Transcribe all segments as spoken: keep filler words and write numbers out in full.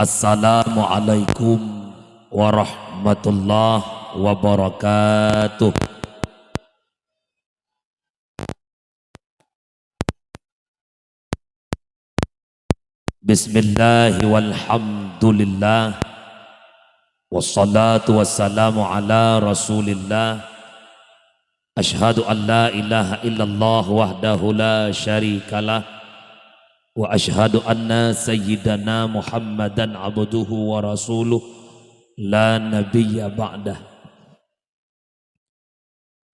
Assalamualaikum warahmatullahi wabarakatuh. Bismillah walhamdulillah. Wassalatu wassalamu ala Rasulillah. Asyhadu an la ilaha illallah wahdahu la syarikalah. Wa asyhadu anna sayyidana Muhammadan abduhu wa rasuluh la nabiyya ba'dah.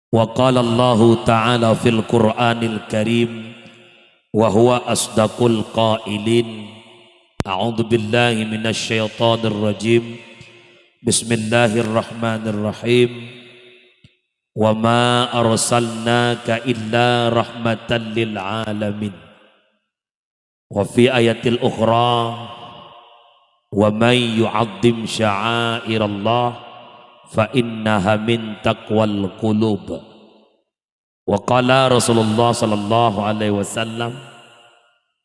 Wa qala Allahu ta'ala fil Qur'anil Karim, wa huwa asdaqul qailin. A'udzu billahi minasy syaithanir rajim. Bismillahirrahmanirrahim. Wa ma arsalnaka illa rahmatan lil alamin. Wa fi ayatil ukhra, "Wa may yu'azzim sya'airallah fa innaha min taqwal qulub." Wa qala Rasulullah sallallahu alaihi wasallam,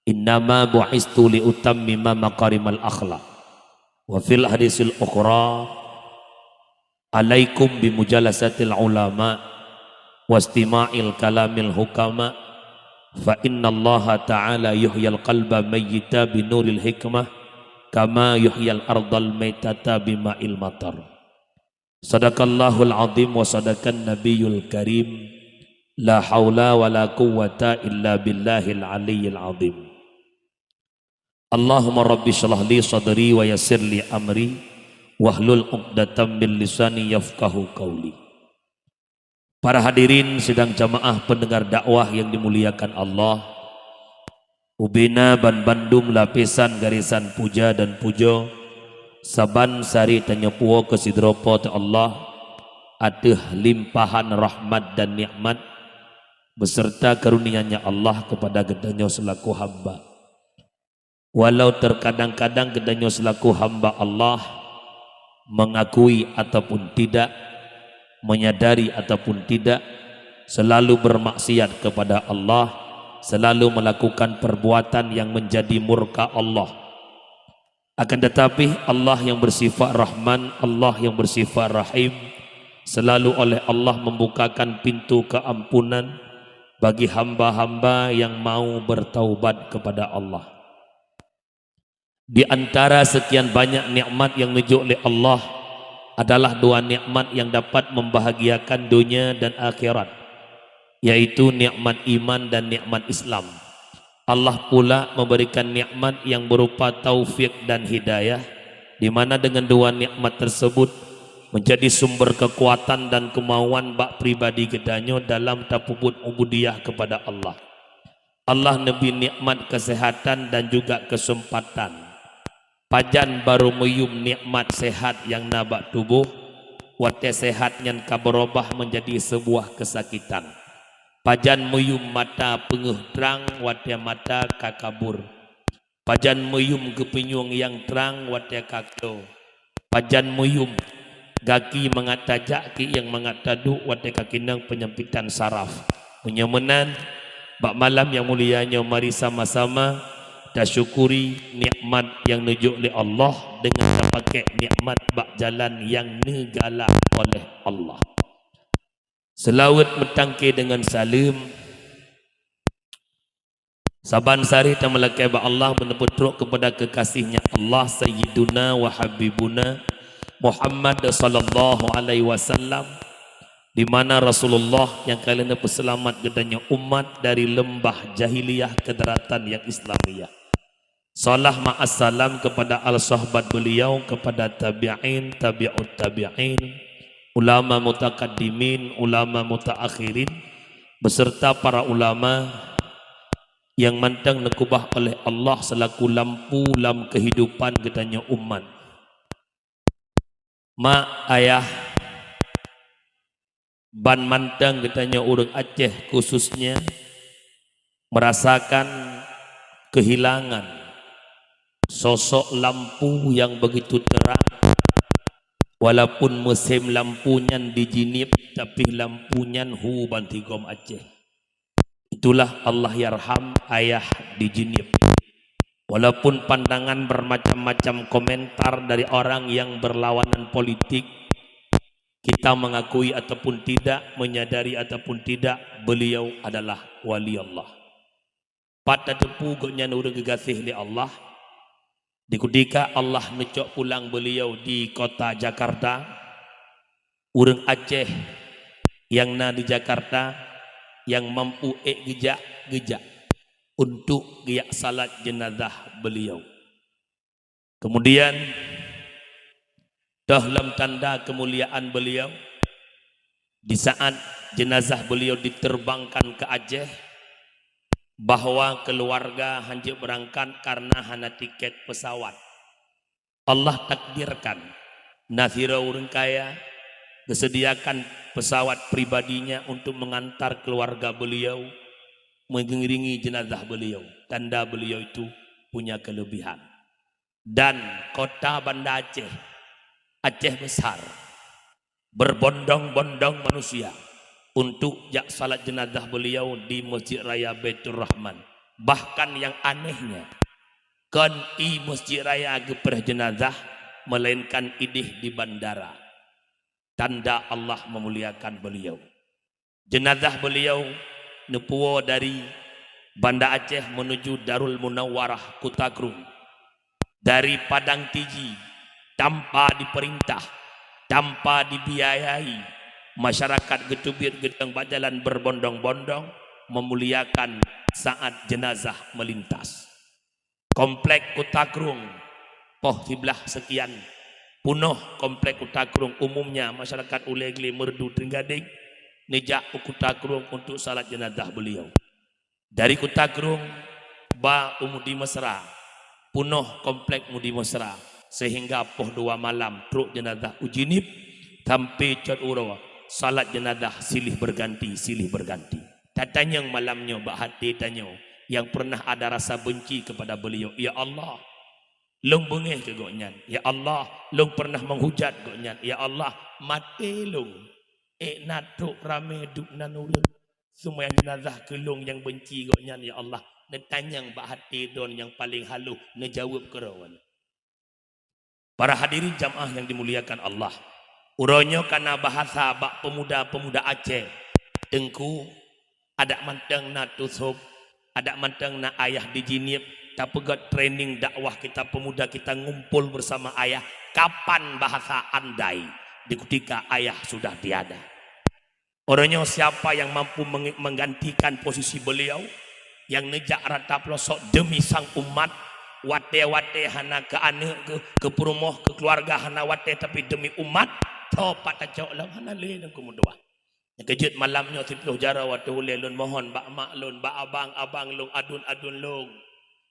"Innama bu'istu li utammima makarimal akhlak." Wa fil hadisil ukhra, "Alaikum bi mujalasatil ulama wastima'il kalamil hukama, fa innallaha ta'ala yuhyil qalba mayyita bi nuril hikmah kama yuhyil ardal maitata bima'il matar." Sadaqallahul azim wa sadaqan nabiyul karim. La haula wa la quwwata illa billahil aliyyil azim. Allahumma rabbi shrah li sadri wa yassir li amri wahlul 'uqdatam min lisani yafqahu qauli. Para hadirin sidang jamaah pendengar dakwah yang dimuliakan Allah, ubena banbandum lapisan garesan puja dan pujoe, saban sari tanyoe puwoe keu sidroe Po teu Allah ateueh limpahan rahmat dan nikmat beserta karunia-Nya Allah kepada geutanyoe selaku hamba. Walau terkadang-kadang geutanyoe selaku hamba Allah mengakui ataupun tidak, menyadari ataupun tidak, selalu bermaksiat kepada Allah, selalu melakukan perbuatan yang menjadi murka Allah. Akan tetapi, Allah yang bersifat Rahman, Allah yang bersifat Rahim, selalu oleh Allah membukakan pintu keampunan bagi hamba-hamba yang mau bertaubat kepada Allah. Di antara sekian banyak nikmat yang neujok lé Allah adalah dua nikmat yang dapat membahagiakan dunia dan akhirat, yaitu nikmat iman dan nikmat Islam. Allah pula memberikan nikmat yang berupa taufik dan hidayah, di mana dengan dua nikmat tersebut menjadi sumber kekuatan dan kemauan bak pribadi geutanyoe dalam tapeubuet ubudiyah kepada Allah. Allah neubri nikmat kesehatan dan juga kesempatan. Pajan barô meuyuem nikmat sehat nyang na bak tuboh, watée sehat nyan ka beurubah menjadi sebuah kesakitan. Pajan meuyuem mata peungeuh trang watée mata ka kabur. Pajan meuyuem geupeunyueng nyang trang watée ka klo. Pajan meuyuem gaki mangat tajak, kieng mangat taduek watée ka keunong peunyempitan saraf. Meunyoe meunan, bak malam nyang mulia nyoe mari sama-sama tasyukuri nikmat nyang neujok lé Allah deungon tapakée nikmat bak jalan nyang neugalak oleh Allah. Seulaweuet meutangke deungon saleuem. Saban sari tameulakée bak Allah, meuneupeutrok keupada keukasih-Nya Allah, Sayyiduna wa Habibuna Muhammad sallallahu alaihi wasallam, di mana Rasulullah nyang ka lheueh neupeuseulamat geutanyoe umat dari leumbah jahiliyah keu daratan nyang Islamiyah. Salam ma'assalam kepada al sahabat beliau, kepada tabi'in, tabi'ut tabi'in, ulama mutakaddimin, ulama mutaakhirin, beserta para ulama nyang mantong neukeubah oleh Allah selaku lampu lam keuhidupan geutanyoe umat. Mak, ayah, ban mantong geutanyoe ureuëng Aceh khususnya merasakan kehilangan sosok lampu yang begitu terang, walaupun musém lampu nyan dijieb, tapi lampu nyan hu bansigom Aceh. Itulah Allahyarham Ayah dijieb. Walaupun pandangan bermacam-macam komentar dari orang yang berlawanan politik, kita mengakui ataupun tidak, menyadari ataupun tidak, beliau adalah wali Allah. Pat tateupeue gobnyan ureuëng geugaséh lé Allah? Di kutika Allah neucok pulang beliau di kota Jakarta, ureuëng Aceh nyang na di Jakarta nyang mampu ék geujak, geujak untuk geujak salat jeunazah beliau. Kemudian, toh lom tanda kemuliaan beliau, di saat jenazah beliau diterbangkan ke Aceh, bahwa keluarga hanjeuet beurangkat karena hana tiket pesawat. Allah takdirkan, na sidroe ureuëng kaya geuseudiakan pesawat pribadinya untuk mengantar keluarga beliau mengiringi jenazah beliau. Tanda beliau itu punya kelebihan. Dan kota Banda Aceh, Aceh Besar, berbondong-bondong manusia untuk jak salat jenazah beliau di Masjid Raya Baitur Rahman. Bahkan yang anehnya, kon i Masjid Raya geupreh jenazah, melainkan idéh di bandara. Tanda Allah memuliakan beliau. Jenazah beliau neupuwoe dari Banda Aceh menuju Darul Munawwarah, Kuta Krueng. Dari Padang Tiji, tanpa diperintah, tanpa dibiayai, masyarakat geuteubiet geudong bak jalan berbondong-bondong memuliakan saat jenazah melintas. Komplek Kuta Krueng, poh siblaih sekian, punoh Komplek Kuta Krueng, umumnya masyarakat Ulée Glé, Meureudu, Trienggadeng, neujak u Kuta Krueng untuk salat jenazah beliau. Dari Kuta Krueng ba u Mudi Mesra, punoh Komplek Mudi Mesra, sehingga poh dua malam trok jenazah u Jeunieb, sampai cot uroe salat jenazah silih berganti, silih berganti. Tatanyong malam nyoe bak até tanyoe nyang pernah ada rasa benci kepada beliau, "Ya Allah, lôn beungéh keu gobnyan. Ya Allah, lôn pernah menghujat gobnyan. Ya Allah, maté lôn, ék na trok ramé duek nan ureuëng seumayang jenazah keu lôn nyang benci gobnyan, ya Allah." Neutanyong bak até droe nyang paleng halôh, neujaweueb keudroe. Para hadirin jamaah yang dimuliakan Allah, uroe nyoe kana bahasa bak pemuda-pemuda Aceh, Teungku, adak mantong na tusôb, adak mantong na ayah di Jeunieb, tapeugét training dakwah kita pemuda kita ngumpul bersama ayah, kapan bahasa andai di kutika ayah sudah tiada. Uroe nyoe siapa yang mampu meng-, menggantikan posisi beliau yang neujak rata peulosok demi sang umat, watée-watée hana keu aneuëk, keu, keu peurumoh, keu keuluwarga hana watée, tapi demi umat, tho pat tacok lom hana lé lôn keumeudoá. Nyang keujeuet malam nyoe siplôh jaroe watée ulée lôn mohon bak mak lôn, bak abang-abang lôn, aduen-aduen lôn.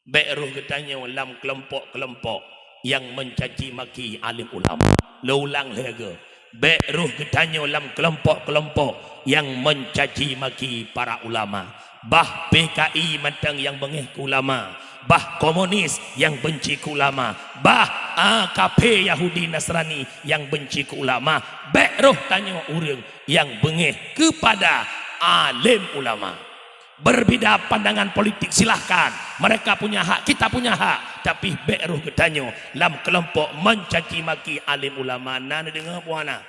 Bék roh geutanyoe lam keulompok-keulompok nyang mencaci maki alim ulama. Lôn ulang lhée goe, bék roh geutanyoe lam keulompok-keulompok nyang mencaci maki para ulama. Bah P K I mantong nyang beungéh keu ulama, bah komunis nyang benci keu ulama, bah, a, kafé Yahudi Nasrani nyang benci keu ulama. Bék roh tanyoe ureuëng nyang beungéh keupada alim ulama. Berbeda pandangan politik, silahkan. Mereka punya hak, kita punya hak. Tapi bék roh geutanyoe lam keulompok mencaci maki alim ulama. Na neudeungoe peue hana?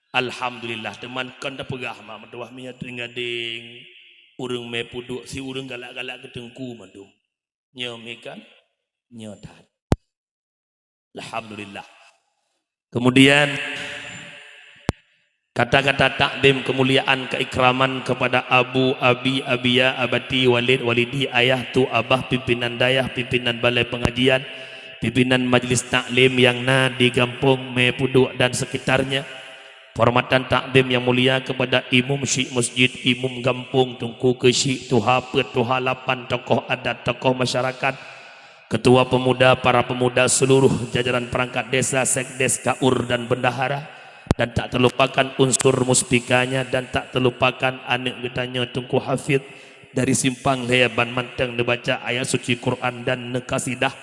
Alhamdulillah, teuma kon tapeugah mak meutuwah miyueb Trienggadeng, ureuëng mé peuduek si ureuëng galak-galak keu teungku mandum. Nyoe mi kan? Nyoe that. Alhamdulillah. Kemudian, kata-kata takdim kemuliaan keikraman kepada Abu, Abi, Abiya, Abati, Walid, Walidi, Ayah, Tu, Abah, pimpinan dayah, pimpinan balai pengajian, pimpinan majlis taklim nyang na di gampông Mé Peuduek dan sekitarnya. Penghormatan takdim yang mulia kepada Imum Syik Masjid, Imum Gampông, Teungku Keuchik, Tuha Peuet, Tuha Lapan, tokoh adat, tokoh masyarakat, Ketua Pemuda, para pemuda, seluruh jajaran perangkat desa, sekdes, kaur, dan bendahara, dan tak terlupakan unsur muspikanya, dan tak terlupakan aneuk geutanyoe Teungku Hafid dari Simpang Lhée ban mantong neubaca ayat suci Quran dan neukasidah,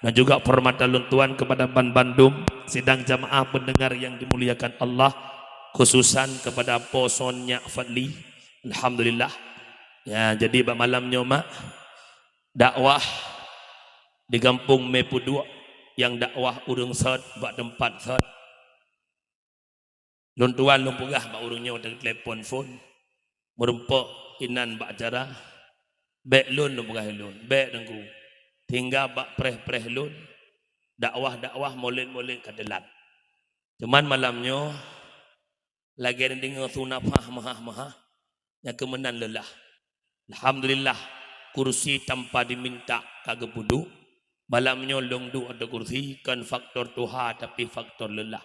dan juga penghormatan lôn tuan kepada ban bandum sidang jamaah pendengar yang dimuliakan Allah, khususan kepada Po Son Nyak Fadli. Alhamdulillah. Ya, jadi bak malam nyoe, mak, dakwah Di gampông Mé Peuduek nyang dakwah ureuëng sot bak teumpat sot. Lôn tuan lôn peugah bak ureuëng nyoe teutelepon phon, meurumpok inan bak acara, bék lôn lôn peugah lôn, bék Teungku. Tinggai bak preh-preh lôn, dakwah-dakwah, molét-molét ka teulat. Cuman malam nyoe, lagée neudeungoe su nafah meuhah-meuhah, nyang keu meunan lelah. Alhamdulillah, kursi tanpa diminta ka geupeuduek. Malam nyoe lôn duek ateueh kursi, kon faktor tuha, tapi faktor lelah.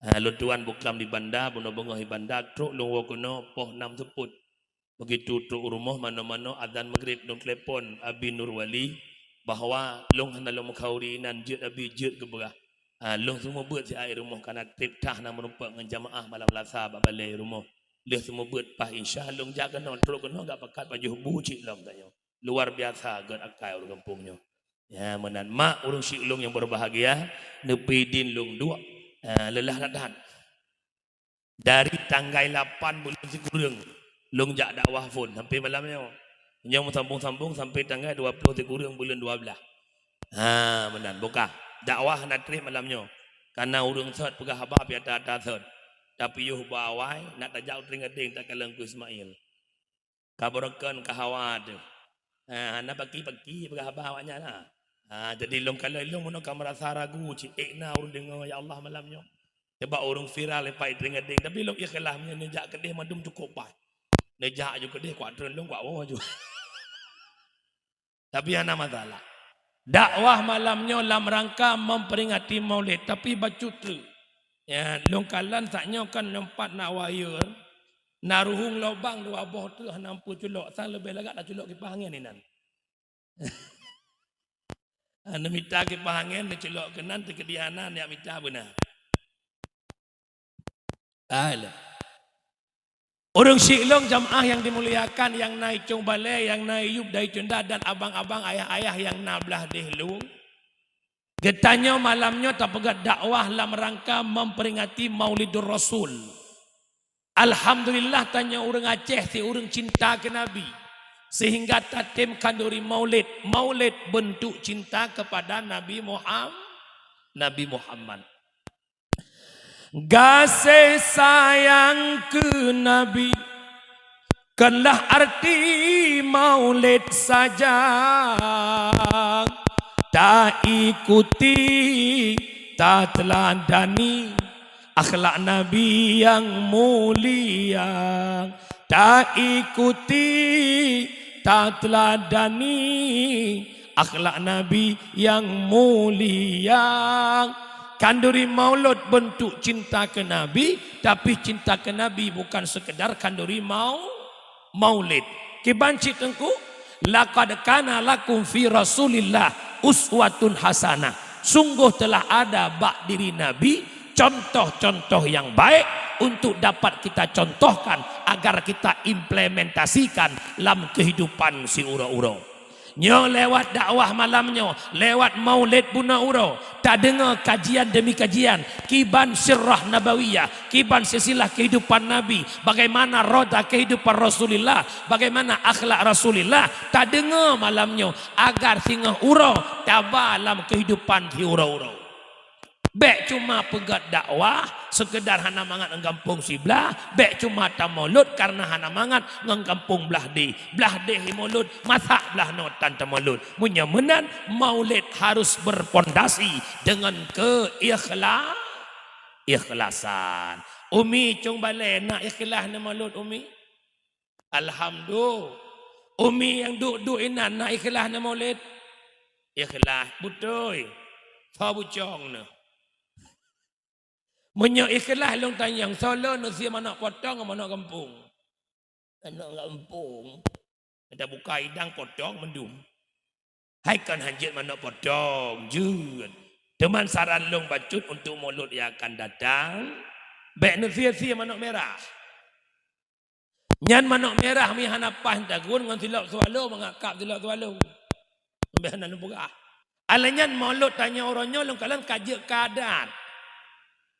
Ha, lôn tuan buklam di Banda, bunoe beungoh di Banda, trok lôn woe keunoe poh nam seupôt. Begitu trok u rumoh, manoe-manoe azan Maghrib, lôn telepon Abi Nur Wali bahwa lôn hana lôn meukauri inan, jeuet Abi, jeuet geupeugah. Ha, lôn seumeubeuet siat rumoh, kana trép that na meurumpok ngon jamaah malam Selasa bak balée rumoh. Lheueh seumeubeuet paih Isya, lôn jak keunoe, trok keunoe, gak pakat pajoh bu cit lom tanyoe. Luar biasa gét akai ureuëng gampông nyoe. Ya, meunan mak ureuëng syik lôn nyang berbahagia, neupeudin lôn duek, eh, lelah that-that. Dari tanggai lapan buleuen sikureueng, lôn jak dakwah phon sampai malam nyoe. Nyoe meusambong-sambong sampai tanggai dua ploh sikureueng buleuen dua blaih. Ha, meunan, bukah. Dakwah hana trép malam nyoe. Kana ureuëng sot peugah haba pih ata-ata sot. Tapi yoh bak awai, nak tajak u Trienggadeng takalon Teungku Ismail. Ka beureukan ka hawa teuh. Ha, hana paki-paki peugah haba awaknyan, ha. Ha, jadi lôn kalon lôn meunoe ka meurasa ragu cit, ék na ureuëng deungoe, ya Allah, malam nyoe. Sabab ureuëng viral leupah i Trienggadeng, tapi lôn ikhlas, meunyoe neujak keudeh mandum cukup paih. Neujak ju keudeh, kuat treun lôn, kuat woe ju. Tapi hana masalah. Dakwah malam nyoe lam rangka memperingati Maulid, tapi bacut treuk. Ya, lôn kalon saat nyoe kan lôn pat na wayeu, na ruhueng lobang dua boh treuk hana meupeue culok, sang leubeh lagak taculok kipah angén inan. Neumita kipah angén, neuculok keunan, teukeudi hana, neujak mita beuna. Alah. Ureuëng syik lôn jamaah nyang dimuliakan, nyang na i Cong Balée, nyang na i Yub, Dayue Cunda, dan abang-abang, ayah-ayah nyang na blaih deh lôn. Geutanyoe malam nyoe tapeugét dakwah lam rangka memperingati Maulidur Rasul. Alhamdulillah, tanyoe ureuëng Aceh si ureuëng cinta keu Nabi, sehingga tatem khanduri Maulid. Maulid beuntuk cinta kepada Nabi Muham-, Nabi Muhammad. Gaséh sayang keu Nabi, konlah arti Maulid saja. Taikuti, tateuladani akhlak Nabi nyang mulia. Taikuti, tateuladani akhlak Nabi nyang mulia. Khanduri Maulud beuntuk cinta keu Nabi, tapi cinta keu Nabi bukan sekedar khanduri mau-, Maulid. Kiban cit Teungku, "Laqad kana lakum fi Rasulillah uswatun hasanah." Sungguh telah ada bak diri Nabi contoh-contoh yang baik untuk dapat kita contohkan agar kita implementasikan lam kehidupan siuroe-uroe. Nyoe lewat dakwah malam nyoe, lewat Maulid bunoe uroe, tadeungoe kajian demi kajian, kiban sirah nabawiyah, kiban silsilah kehidupan Nabi, bagaimana roda kehidupan Rasulillah, bagaimana akhlak Rasulillah, tadeungoe malam nyoe, agar singoh uroe taba lam kehidupan siuroe-uroe. Bék cuma peugét dakwah sekedar hana mangat ngon gampông siblah, bék cuma tamaulud karena hana mangat ngon gampông blah deh. Blah deh maulud, masak blah noe tan tamaulud. Meunyoe meunan, Maulid harus berpondasi dengan keikhla-, ikhlasan. Umi Cong Balée na ikhlas neumaulud, Umi? Alhamdulillah. Umi nyang duek-duek inan na ikhlas neumaulid? Ikhlas, beutôi. Soe bucong neuh? Meunyoe ikhlas lôn tanyong, soe lôn neusie manok potong ngon manok gampông? Manok gampông. Tabuka idang potong mandum. Hai kon hanjeuet manok potong, jeuet. Teuma saran lôn bacut untuk maulud nyang akan datang, bék neusie-sie manok mirah. Nyan manok mirah mi hana paih tagun ngon silop swallow, mangat kab silop swallow. Sampai hana lôn peugah. Alah nyan maulud tanyoe uroe nyoe lôn kalon ka jeuet keu adat.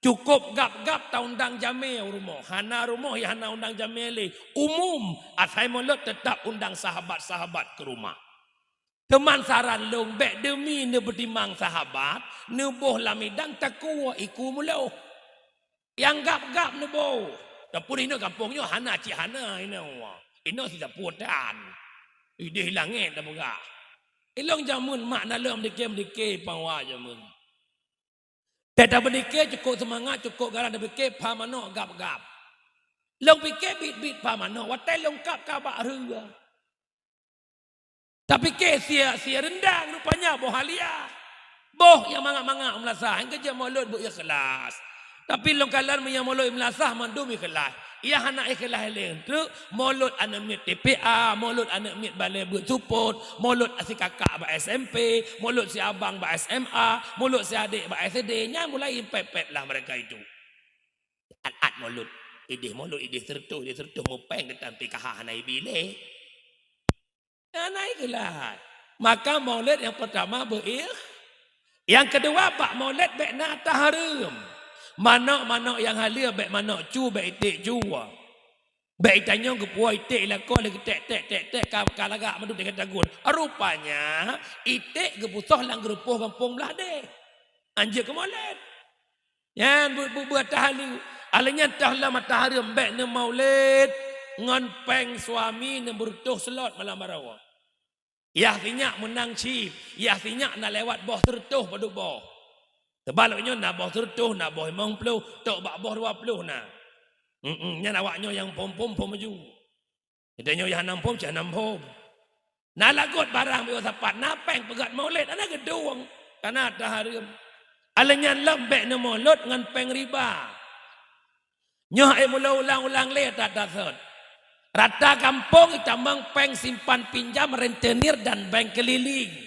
Cukôp gab-gab taundang jamé u rumoh. Hana rumoh nyang hana undang jamé lé. Umum, asai maulud teutap undang sahabat-sahabat keu rumoh. Teuma saran lôn, bék deumi neupeutimang sahabat, neuboh lam idang takue iku muloh. Nyang gab-gab neuboh. Tapi inoe gampông nyoe hana cit hana inoe. Inoe sisapeue tan. Ideh langét tapeugah. Ilong jameun mak na lom dike-dike pangwa jameun. Teutab dike cukôp seumangat, cukôp garam dipike pha manok gab-gab. Lôn pike bit-bit pha manok, watée lôn kab ka bak reu. Tapike sie-sie reundang rupanya boh halia. Boh nyang mangat-mangat meulasah, nyang keujeuet mulod beu ikhlas. Tapi lôn kalon meunyoe mulod meulasah mandum ikhlas. Ia hana ikhlas lé treuk, mulod aneuk miet T P A, mulod aneuk miet balée beuet supot, mulod sikakak bak S M P, mulod si abang bak S M A, mulod si adek bak S D, nyan mulai pet-pet lah mereka itu. At-at mulod, ideh mulod, ideh seureutoh, ideh seureutoh mupeng teutampi kaha hana ibi lé. Hana ikhlas. Maka mulod nyang peurtama beu ikh-, nyang keudua bak mulod bék na tahareuem. Manok-manok nyang haleue bék manok cu, bék iték cu. Bék itanyong geupuwoe iték lakoe lé geutek-tek-tek-tek ka, ka lagak mandum teuka tagun. Rupanya iték geupusoh lam geurupoh gampông blah deh. Anjeuk keu mulod. Nyan bu-, bu-, beuet tahaleuem. Alèh nyan toh lam mata hareuem bék neumaulid ngon péng suami neubeureutôh slot malam baroe. Yah sinyak meunang chip, yah sinyak na lewat boh seureutoh padub boh. Teubalok nyoe na boh seureutoh, na boh limong ploh, tok bak boh dua ploh na. Mm-mm, nyan awak nyoe nyang phom-phom phom laju. Geutanyoe nyang hana phom, cit hana phom. Na lagot barang biôh sapat, na péng peugöt maulid, hana geudueng, kana tahareuem. Alèh nyan lom bék neumaulid ngon péng riba. Nyoe hai mulo ulang-ulang lé that-that sot. Rata gampông itamong péng simpan pinjam, rentenir dan bank keliling.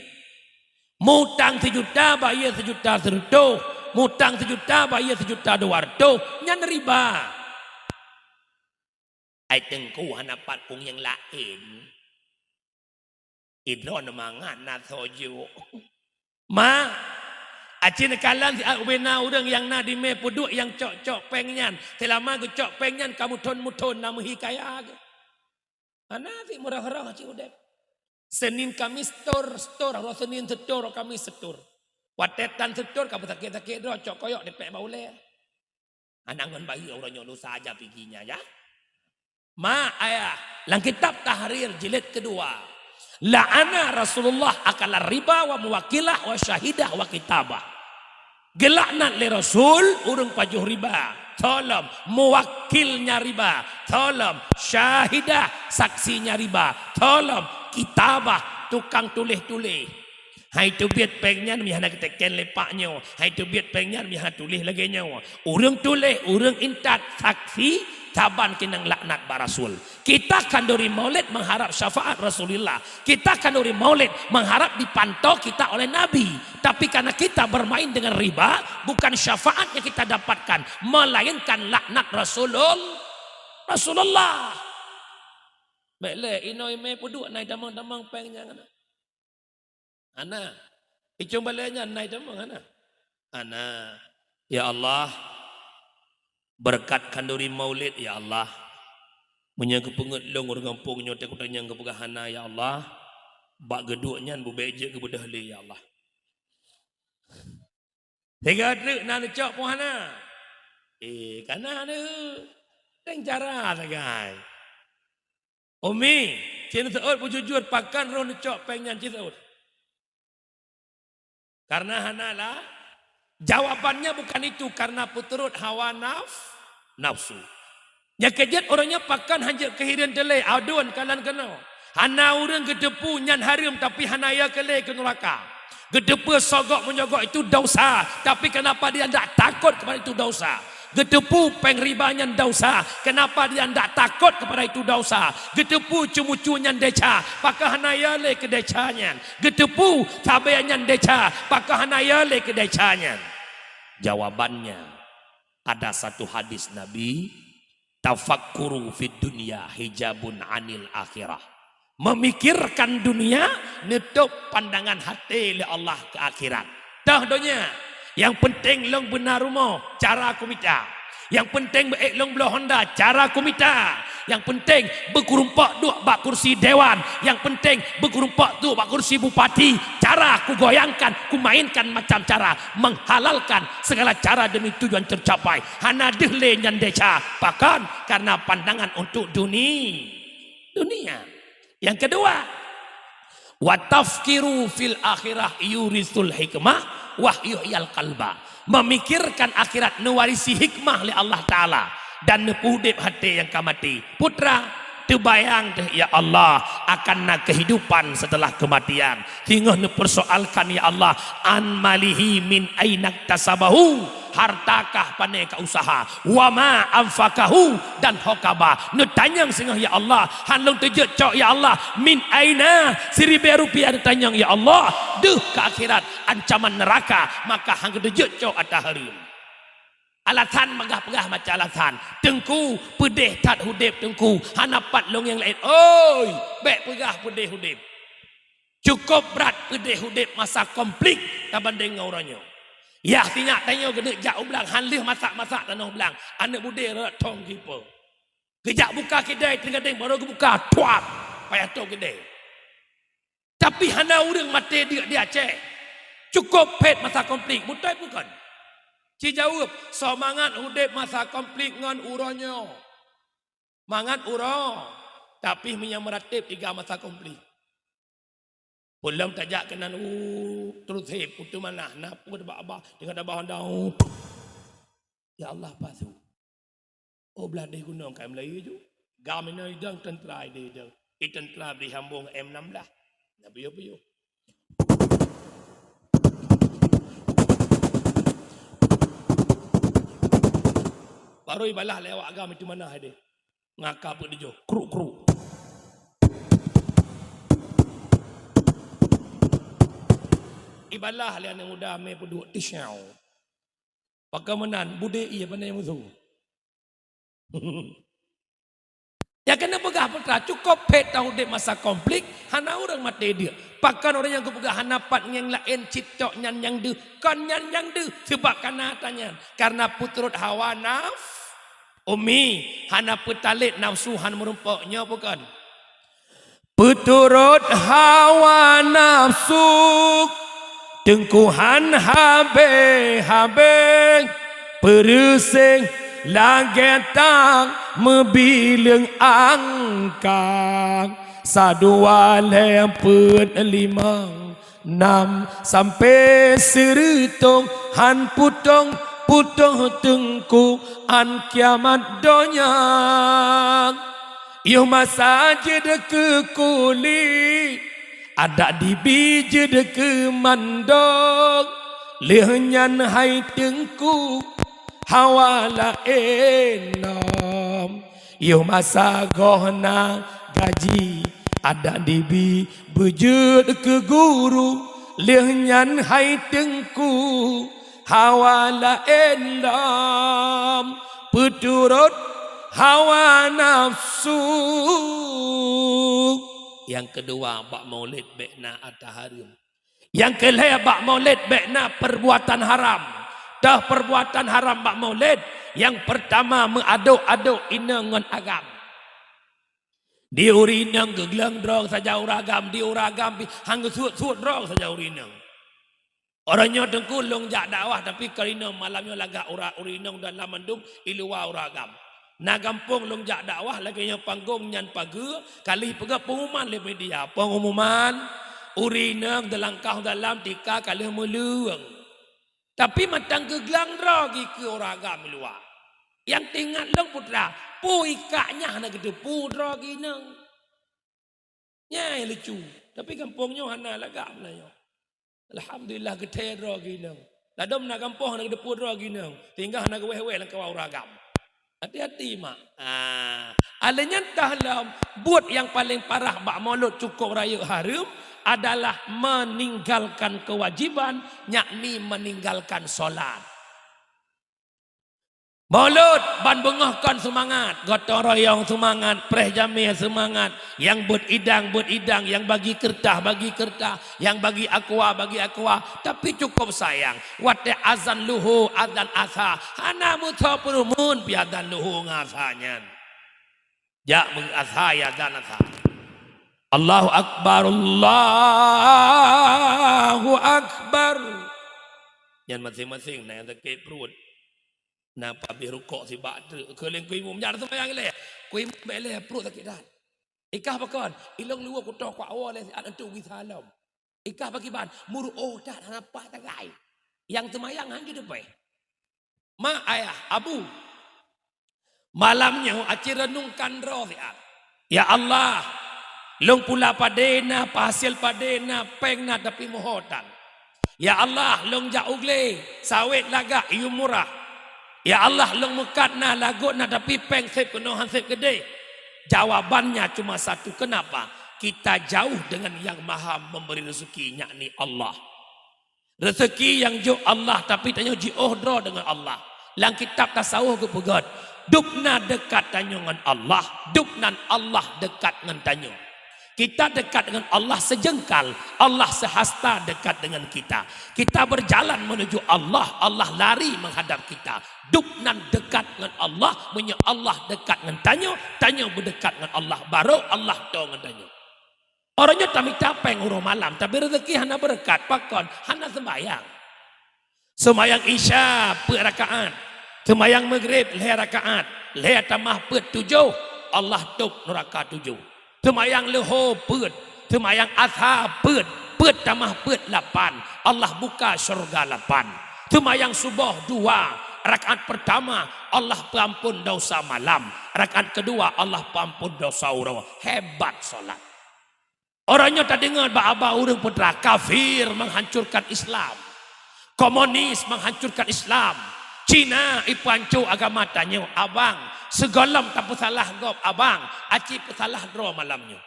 Mutang sijuta, bayeue sijuta seureutoh, mutang sijuta, bayeue sijuta dua reutôh, nyan riba. Ai teungku hana pat ureueng nyang laén. Idroe neumangat na soe jok. Ma, aci neukalon siat ubé na ureueng nyang na di mé peuduek nyang cok-cok péng nyan. Seulama geucok péng nyan ka muthon-muthon na meuhi kaya geuh. Hana sit meurah-rah cit udép. Senin Kamis setor, setor, uroe Senin setor, uroe Kamis setor. Watèe tan setor ka beusakét-sakét droe, cok koyok dipék bak ulèe. Hana ngon bayeue uroe nyoe, dosa aja pih geuh nyan, ya. Ma, ayah, lam kitab Tahrir jilid kedua. La'ana Rasulullah akala riba wa muwakilah wa syahidah wa kitabah. Geulaknat lé Rasul ureueng pajoh riba, tolom muwakilnya riba, tolom syahidah saksinya riba, tolom kitabah tukang tuléh-tuléh. Hai teubiet péng nyan meuhana geuteken lé pak nyoe, hai teubiet péng nyan meuhana tuléh lagèe nyoe. Ureueng tuléh, ureueng intat, saksi, saban keunan laknat bak Rasul. Kita khanduri maulid mengharap syafaat Rasulullah. Kita khanduri maulid mengharap dipantau kita oleh Nabi. Tapi karena kita bermain dengan riba, bukan syafaat yang kita dapatkan, melainkan laknat Rasulul-, Rasulullah. Bèk lé, inoe imé peuduek na itamong-tamong péng nyan. Hana. Icong balèe nyan na itamong hana. Hana. Ya Allah, beureukat khanduri maulid, ya Allah. Meunyoe geupeungeut lôn ureueng gampông nyoe teuh kutanyong geupeugah hana, ya Allah. Bak geuduek nyan bubèk jeuet geubeudôh lé, ya Allah. Sigoe treuk na neucok pih hana. Eh, kana neuh. Teng cara sagai. Umi, cit neuseuôt beujujur pakon roh neucok péng nyan cit seuôt. Karena hana la, jawabannya bukan itu, karena peuturot hawa naf-, nafsu. Nyang keujeuet ureueng nyan pakon hanjeuet keuhireuen teuh lé, aduen kalon keunoe. Hana ureueng geuteupeue nyan hareuem tapi hana yö keu lé keu nuraka. Geuteupeue sogok menyogok itu dosa, tapi kenapa dia ndak takot kepada itu dosa? Geuteupeue péng riba nyan dosa, kenapa dia ndak takot kepada itu dosa? Geuteupeue ceumeucue nyan desya, pakon hana yö lé keu desya nyan? Geuteupeue sabé nyan desya, pakon hana yö lé keu desya nyan? Jawabannya, ada satu hadis Nabi, "Tafakkuru fid dunya hijabun anil akhirah." Memikirkan dunia neutôp pandangan até lé Allah keu akhirat. Toh donya, nyang peunteng lôn beuna rumoh, cara kumita. Nyang peunteng beuék lôn bloe honda, cara kumita. Nyang peunteng beukurumpok duek bak kursi dewan. Nyang peunteng beukurumpok duek bak kursi bupati. Cara kugoyangkan, kumainkan macam cara, menghalalkan segala cara demi tujuan tercapai. Hana deuh lé nyan desya. Pakon? Karena pandangan untuk duni-, dunia. Yang kedua, wa tafkiru fil akhirah yurisul hikmah wa yuhyil qalba. Memikirkan akhirat neuwarisi hikmah lé Allah Taala dan neupeuudeb até nyang ka maté. Putra, teubayang deh, ya Allah, akan na kehidupan setelah kematian. Singoh neupersoalkan, ya Allah, an malihi min aina iktasabahu, hartakah pané ka usaha, wa ma anfaqahu, dan ho ka ba. Neutanyong singoh, ya Allah, han lôn teujeuet cok, ya Allah, min aina, siribèe rupiah neutanyong, ya Allah, deuh ka akhirat, ancaman neuraka, maka han teujeuet cok ata hareuem. Alasan peugah-peugah macam alasan. Teungku, peudeh that udeb Teungku, hana pat lôn nyang laén. Oi, bèk peugah peudeh udeb. Cukôp brat peudeh udeb masa konflik tabandéng ngon uroe nyoe. Yah sinyak tanyoe keuneuk jak u blang, han lheueh masak-masak tanoh blang. Aneuk budé rot thong kipe. Geujak buka keudè, teugadeng baru geubuka, tuap, payah tôp keudè. Tapi hana ureueng maté deuk di Aceh. Cukôp phét masa konflik, beutôi peue kon? Ci jaweueb, soe mangat udeb masa konflik ngon uroe nyoe. Mangat uroe, tapi meunyoe meuratéb tiga masa konflik. Peulom tajak keunan u Truthip, u Teumanah, na peue teubak-bak, teungoh tabah honda, u. Ya Allah, pasu. Oh, blah deh gunong ka meulayeue ju. Gam inoe idong teuntra ideh idong. I teuntra bri hambong M enam belas. Na piyoh-piyoh. Baru ibalah lé awak gam itu manah ideh. Ngaka peuet dijoh. Kruk-kruk. Ibalah lé aneuk muda mé peuduek tisyau. Pakon meunan, budé ié pandai musoh. Nyang keuneuk peugah putra, cukôp phét taudép masa konflik, hana ureueng maté deuk. Pakon ureueng nyang geupeugah hana pat nyang laén cit cok nyan nyang deuh, kon nyan nyang deuh, seubab kana ata nyan. Karena peuturot hawa naf-, Umi, hana peutalét nafsu han meurumpok nyoe bukon? Peuturot hawa nafsu, teungku han habéh-habéh, peureuséh lagée tang meubileueng angkang, sadua lhée peuet limong nam sampoe seureutôh han putôh-putôh teungku án kiamat donya. Yoh masa jeuet keu kuli, adak dibi jeuet keu mandong, lheueh nyan hai teungku hawa laén lom. Yoh masa goh na gaji, adak dibi beujeuet keu guru, lheueh nyan hai teungku hawa laén lom, peuturot hawa nafsu. Nyang keudua, bak maulid bék na ata hareuem. Nyang keulhée, bak maulid bék na peurbuatan haram. Toh peurbuatan haram bak maulid, nyang peurtama meuadok-adok inong ngon agam. Di ureueng inong geugleueng droe sajan ureueng agam, di ureueng agam pih han geusuet-suet droe sajan ureueng inong. Uroe nyoe teungku lôn jak dakwah, tapi kon inong, malam nyoe lagak ura-, ureueng inong dan lam mandum i luwa ureueng agam. Na gampông lôn jak dakwah lagée nyoe panggong nyan pageue, ka lheueh peugah pengumuman lé media. Pengumuman, ureueng inong teulangkah dalam tika ka lheueh meuleueng. Tapi mantong geugleueng droe geuh keu ureueng agam i luwa. Nyang teuingat lôn putra, peue ikak nyan hana geuteupeue droe geuh inong. Nyan lucu. Tapi gampông nyoe hana lagak meunan nyoe. Alhamdulillah geuthée droe geuh inong. Ladôm na gampông hana geuteupeue droe geuh inong. Tinggai hana geuwéh-wéh lam kawan ureueng agam. Hati-hati, mak. Ah, alèh nyan teuh lom, buet nyang paleng parah bak maulud cukôp rayeuk hareuem adalah meninggalkan kewajiban, yakni meninggalkan solat. Maulud ban beungoh kon seumangat, gotong royong seumangat, preh jamé seumangat, nyang beuet idang, beuet idang, nyang bagi keureutah, bagi keureutah, nyang bagi aqua, bagi aqua. Tapi cukôp sayang, watée azan luho, azan asa, hana meusoe peureumeun pih azan luho ngon asa nyan. Jak meuazan, ya azan azan. Allahu Akbar, Allahu Akbar. Nyan maséng-maséng na nyang sakét pruet. Na pabéh rukok sibak treuk. Keu lé keu imum, nyan seumayang ilèe. Keu imum bèk lé pruet sakét that. Ikah pakon, ilong luwa kutoh kuak woe lé siat antu gisa lom. Ikah pakiban, meuruoh that hana paih tagai. Nyang seumayang han jeuet teupèh. Ma ayah, abu. Malam nyoe aci reunungkan droe siat. Ya Allah, lôn pula padé na, peuhasé padé na, péng na, tapi meuho tan. Ya Allah, lôn jak u glé, sawét lagak, yum murah. Ya Allah, lôn meukat na, lagot na, tapi péng sép keunoe han sép keudéh. Jawabannya cuma satu, kenapa? Kita jauh dengan Yang Maha Memberi Rezeki, yakni Allah. Rezeki nyang jok Allah, tapi tanyoe jiôh droe deungon Allah. Lam kitab tasawuf geupeugét, dub na deukat tanyoe ngon Allah, dub nan Allah deukat ngon tanyoe. Kita dekat dengan Allah sejengkal, Allah sehasta dekat dengan kita. Kita berjalan menuju Allah, Allah lari menghadap kita. Dub nan dekat ngon Allah, meunyoe Allah dekat ngon tanyoe, tanyoe beudekat ngon Allah, barô Allah toe ngon tanyoe. Uroe nyoe tamita péng uroe malam, tapi rezeki hana beureukat, pakon? Hana seumbahyang. Seumayang Isya peuet rakaat, seumayang Maghrib lhèe rakaat, lhèe tamah peuet tujoh, Allah tôb nuraka tujoh. Seumayang Leuhô peuet, seumayang Asha peuet, peuet tamah peuet lapan, Allah buka syeuruga lapan. Seumayang Suboh dua, rakaat peurtama Allah peuampôn desya malam, rakaat keudua Allah peuampôn desya uroe. Hebat salat. Uroe nyoe tadeungoe bak haba ureueng peugah kafir menghancurkan Islam. Komunis menghancurkan Islam. Cina ipeuhanco agama tanyoe, abang. Sigohlom tapeusalah gob, abang. Aci peusalah droe malam nyoe.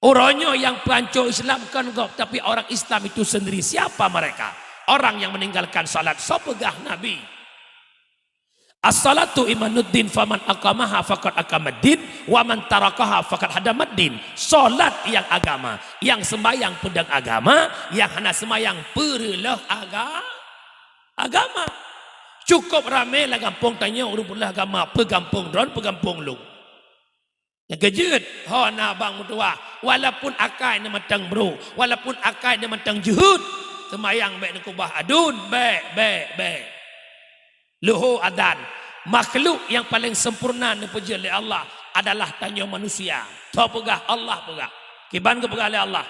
Uroe nyoe nyang peuhanco Islam kon gob, tapi orang Islam itu sendiri. Siapa mereka? Orang yang meninggalkan salat. Soe peugah? Nabi. "As-salatu imaduddin, faman aqamaha faqad aqamaddin, wa man tarakaha faqad hadamaddin." Salat nyang agama, nyang seumbahyang peudong agama, nyang hana seumbahyang peureuloh aga-, agama. Cukup ramé lam gampông tanyoe ureueng peureuloh agama, peugampông droen, peugampông lôn. Nyang keujeuet, ho na bang meutuah, walaupun akai na mantong brôk, walaupun akai na mantong jeuhet, seumayang bèk neukubah aduen, bèk, bèk, bèk. Leuhô adan, makhluk nyang paleng sempurna neupeujeuet lé Allah adalah tanyoe manusia. Tho peugah, Allah peugah. Kiban geupeugah lé Allah,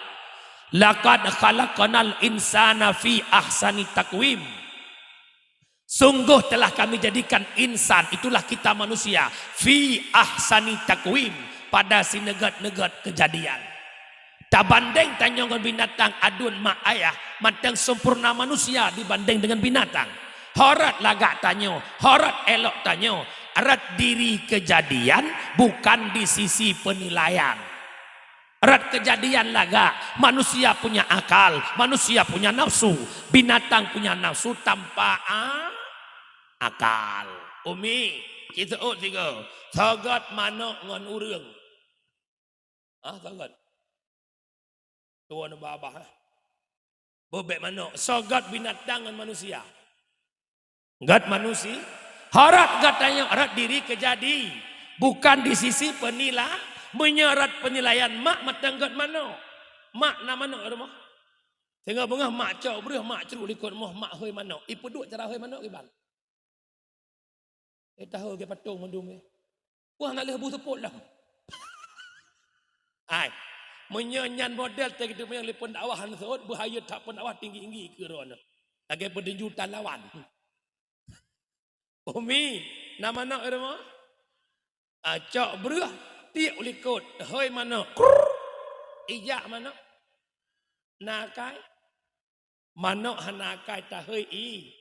"Laqad khalaqnal insana fi ahsani taqwim." Sungguh telah Kami jadikan insan, itulah kita manusia, fi ahsani taqwim, pada sineugét-neugét keujadian. Tabandeng tanyoe ngon binatang aduen mak ayah, mantong sempurna manusia dibandeng dengan binatang. Ho rot lagak tanyoe, ho rot élok tanyoe, rot diri keujadian, bukan di sisi peunilaian. Rot keujadian lagak, manusia punya akal, manusia punya nafsu, binatang punya nafsu tanpa a-, akal. Umi, ci seuôt sigoe, soe gét manok ngon ureueng? Ah, soe gét? Tuan babah, eh? Beuh bèk manok, soe gét binatang ngon manusia? Gét manusia. Ho rot gét tanyoe, rot diri keujadi. Bukan di sisi peunila-, meunyoe rot peunilaian mak mantong gét manok. Mak na manok rumoh. Singoh beungoh mak cok breuh, mak crok likot rumoh, mak hôi manok. Ipeuduek cara hôi manok kiban. Eh, tahu ke patong mandum, eh. Wah, nak leuh bu seupôt lom. Ai, meunyoe nyan model teuh geuteumanyong lé peundakwah nyan seuôt, beuhayeu that peundakwah tinggi-tinggi keu droeneuh. Lagèe peutinju tan lawan. Umi, na manok i rumoh? Ah, cok breuh, tiek u likot, hôi manok. Krrrr. Ijak manok. Na akai? Manok hana akai tahôi i.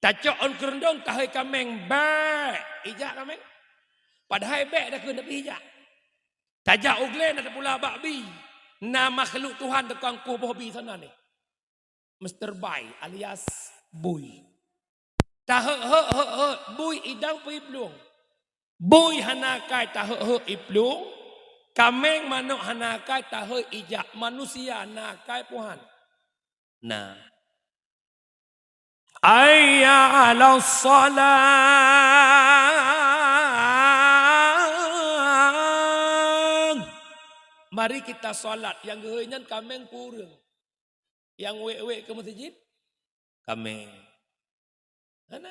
Tacok ôn keureuntông tahôi kaméng, bèk! Ijak kaméng. Padahai bèk takheun, tapi ijak. Tajak u glé na tapula bak bi. Na makhluk Tuhan tukang kueh boh bi sana nih. Mister Bai alias Bui. Taheuek-heuek, heuek-heuek, bui idong peuiplueng. Bui hana akai taheuek-heuek iplueng, kaméng manok hana akai tahôi ijak, manusia na akai puhan. Nah. Hayya 'alas shalah. Mari kita salat, nyang geuhôi nyan kaméng peue ureuëng. Nyang wék-wék keu meuseujid, kaméng. Hana.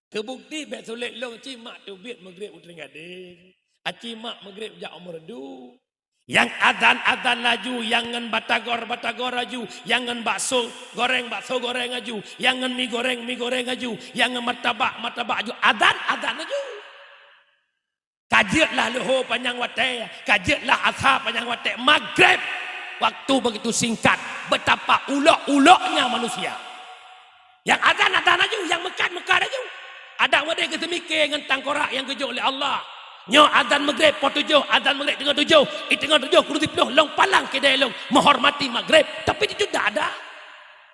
Keubukti bék sulet lôn, ci mak teubiet Maghrib u Trienggadeng. Aci mak Maghrib jak u Meureudu. Nyang azan-azan laju, nyang ngon batagor-batagor laju, nyang ngon bakso goreng, bakso goreng laju, nyang ngon mi goreng, mi goreng laju, nyang ngon martabak, martabak laju, azan-azan laju. Ka jeuet lah luho panyang watée, ka jeuet lah asa panyang watée, Maghrib. Waktu begitu singkat, betapa ulok-uloknya manusia. Nyang azan-azan laju, nyang meukat-meukat laju. Adak meudeh geuseumike ngon tangkorak nyang geujok lé Allah. Nyoe azan Maghrib poh tujoh, azan Maghrib teungoh tujoh, i teungoh tujoh kureueng siplôh lôn palang keudée lôn meuhormati Maghrib, tapi di dak ada.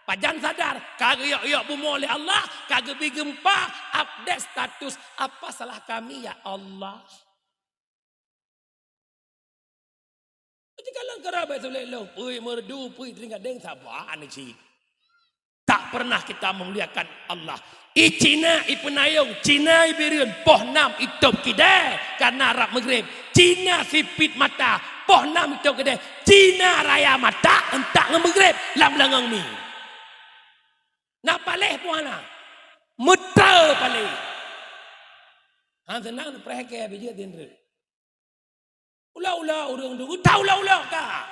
Pajan sadar, ka geuyok-yok bumoe lé Allah, ka geubi geumpa, update status, "Apa salah kami, ya Allah?" Jikalau keurabée sulet lôn, peue Meureudu, peue Trienggadeng, saban cit. Tak pernah kita memuliakan Allah. I Cina, i Peunayong, Cina i Bireuen, poh nam itôb keudée, kana rab Maghrib. Cina sipit mata, poh nam itôb keudée. Cina raya mata, euntak ngon Maghrib, lam leungong mi. Na paléh pun hana. Meutra paléh. Han seunang neupreh kée bijéh tinre. Ula-ula ureuëng dulu, ta ula-ula ka.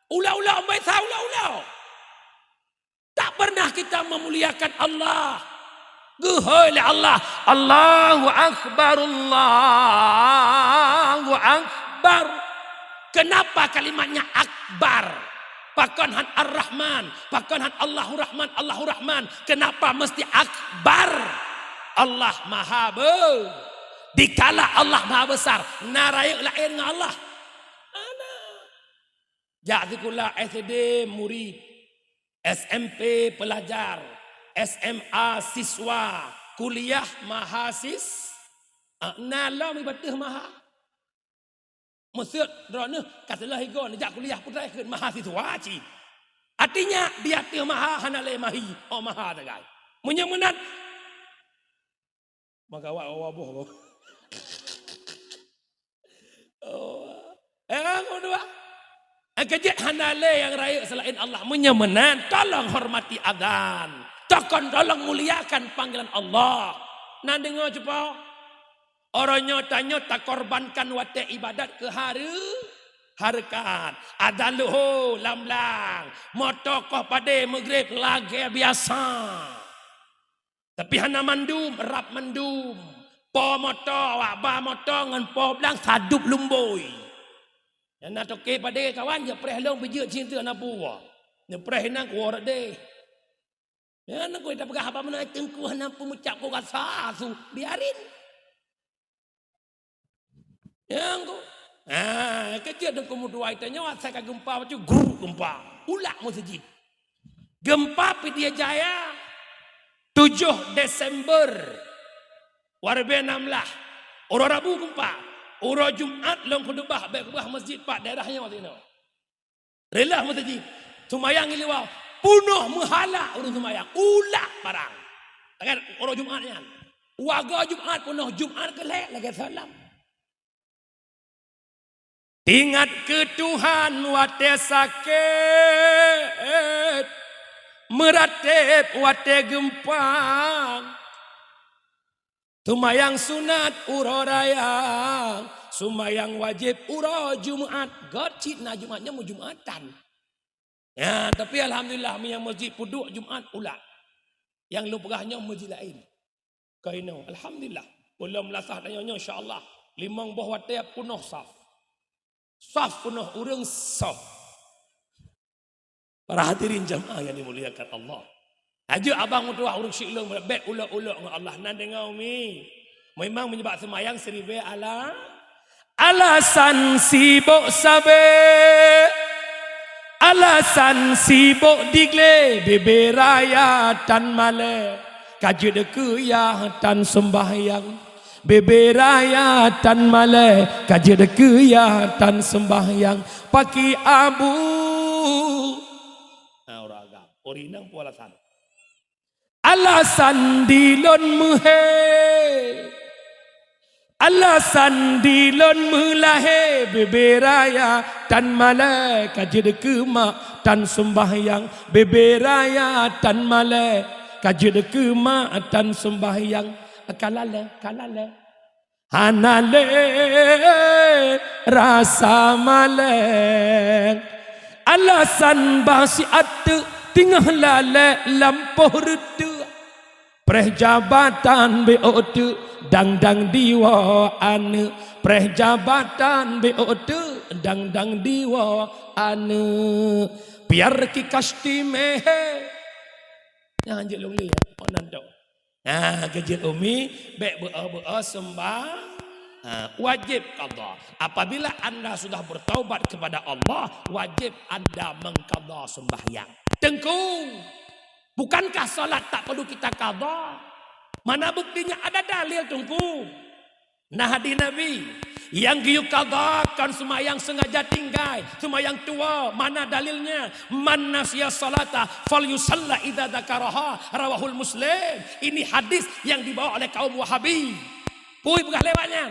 Ula-ula, ambai sa ula-ula. Tak pernah kita memuliakan Allah. Geuhôi lé Allah, "Allahu Akbar, Allahu Akbar." Kenapa kalimatnya akbar? Pakon han Ar-Rahman, pakon han Allahu Rahman, Allahu Rahman. Kenapa mesti akbar? Allah Maha Be-, dikala Allah Maha Besar, na rayeuk laén ngon Allah? Hana. Jak sikula S D murid, S M P pelajar, S M A siswa, kuliah mahasis-, ah, na lom i ateueh maha. Maksud droeneuh ka seuleuh igo neujak kuliah putra kheun mahasiswa cit. Artinya di ateueh maha hana lé mahi, oh maha sagai. Meunyoe meunan, maka awak waboh. Oh. Eh, ngôn dua. Eh, keujeuet hana lé nyang rayeuk seulaén Allah. Meunyoe meunan, tolong hormati azan. Tokon tolong muliakan panggilan Allah. Na deungoe cupo? Uroe nyoe tanyoe takorbankan watée ibadat keu hareu-, hareukat. Azan luho lam blang. Moto koh padé Maghrib lagée biasa. Tapi hana mandum, rab mandum. Po moto, awak ba moto ngon po blang sadub lumboi. Nyang na toke padé kawan, jeuet preh lôn bijeuet cit teuh hana buah. Neupreh inong kuwoe rot deh. Nyan ku ita peugah haba meunan, teungku hana peumeucap ku rasa su, biarin. Nyang ku, ah, keujeuet teungku meutuwah ita nyoe asai ka geumpa bacut, gru geumpa. Ulak meuseujid. Geumpa Pidie Jaya, tujoh Desember dua ribu enam belas. Uroe Rabu geumpa. Uroe Jumat lôn khutubah, bék keubah meuseujid pat daerah nyoe sinoe. Reuloh meuseujid, seumayang i luwa, peunoh meuhala ureuëng seumayang, ulak barang. Lagée uroe Jumat nyan. Warga Jumat peunoh, Jumat keu lhée lagée salam. Ingat keu Tuhan watée sakét, meuratéb watée geumpa. Seumayang sunat uroe raya, seumayang wajéb uroe Jumat. Göt cit na Jumat nyoe meujumatan. Ya, tapi alhamdulillah, meunyoe meuseujid peuduek Jumat ulak. Nyang lôn peugah nyoe meuseujid laén. Keunoe, alhamdulillah. Ulôn meulasah tanyoe nyoe, insya Allah. Limong boh watée peunoh saf. Saf peunoh ureuëng saf. Para hadirin jamaah yang dimuliakan Allah. Laju abang meutuwah ureuëng syiek lôn bék ulok-ulok ngon Allah nan deungoe mi. Memang meunyoe bak seumayang siribée ala-, alasan sibok sabe, alasan sibok digle, bebe raya tan malée, ka jeuet keu yah tan seumbahyang. Bebe raya tan malée, ka jeuet keu yah tan seumbahyang, paki abu. Nah, ureuëng agam. Ureuëng inong peue alasan? Alasan dilôn meuhé. Alasan di lôn meulahé bubé raya tan malée ka jeuet keu mak tan seumbahyang, bubé raya tan malée ka jeuet keu mak tan seumbahyang. Ka lalée, ka lalée. Hana lé rasa malée. Alasan bah siat teuk teungoh lalée lampôh reuteuek. Preh jabatan beu teuk dang-dang diwoe aneuk. Preh jabatan beu teuk dang-dang diwoe aneuk. Biar ki kasti mehe. Nyang hanjeuet lôn lé, oh, nan dok. Nah, geujeuet umi, bék beu-o-beu-o seumbah. Ha, wajib qadha. Apabila anda sudah bertaubat kepada Allah, wajib anda mengqadha sembahyang. Teungku, bukankah salat tak perlu kita qadha? Mana buktinya? Ada dalil, Teungku. Nah, hadis Nabi, nyang geuyue qadha kon seumayang sengaja tinggai, seumayang tuwoe. Mana dalilnya? "Man nasiya salata falyusalla idza dzakaraha," rawahul Muslim. Ini hadis yang dibawa oleh kaum Wahabi. Pui peugah lewat nyan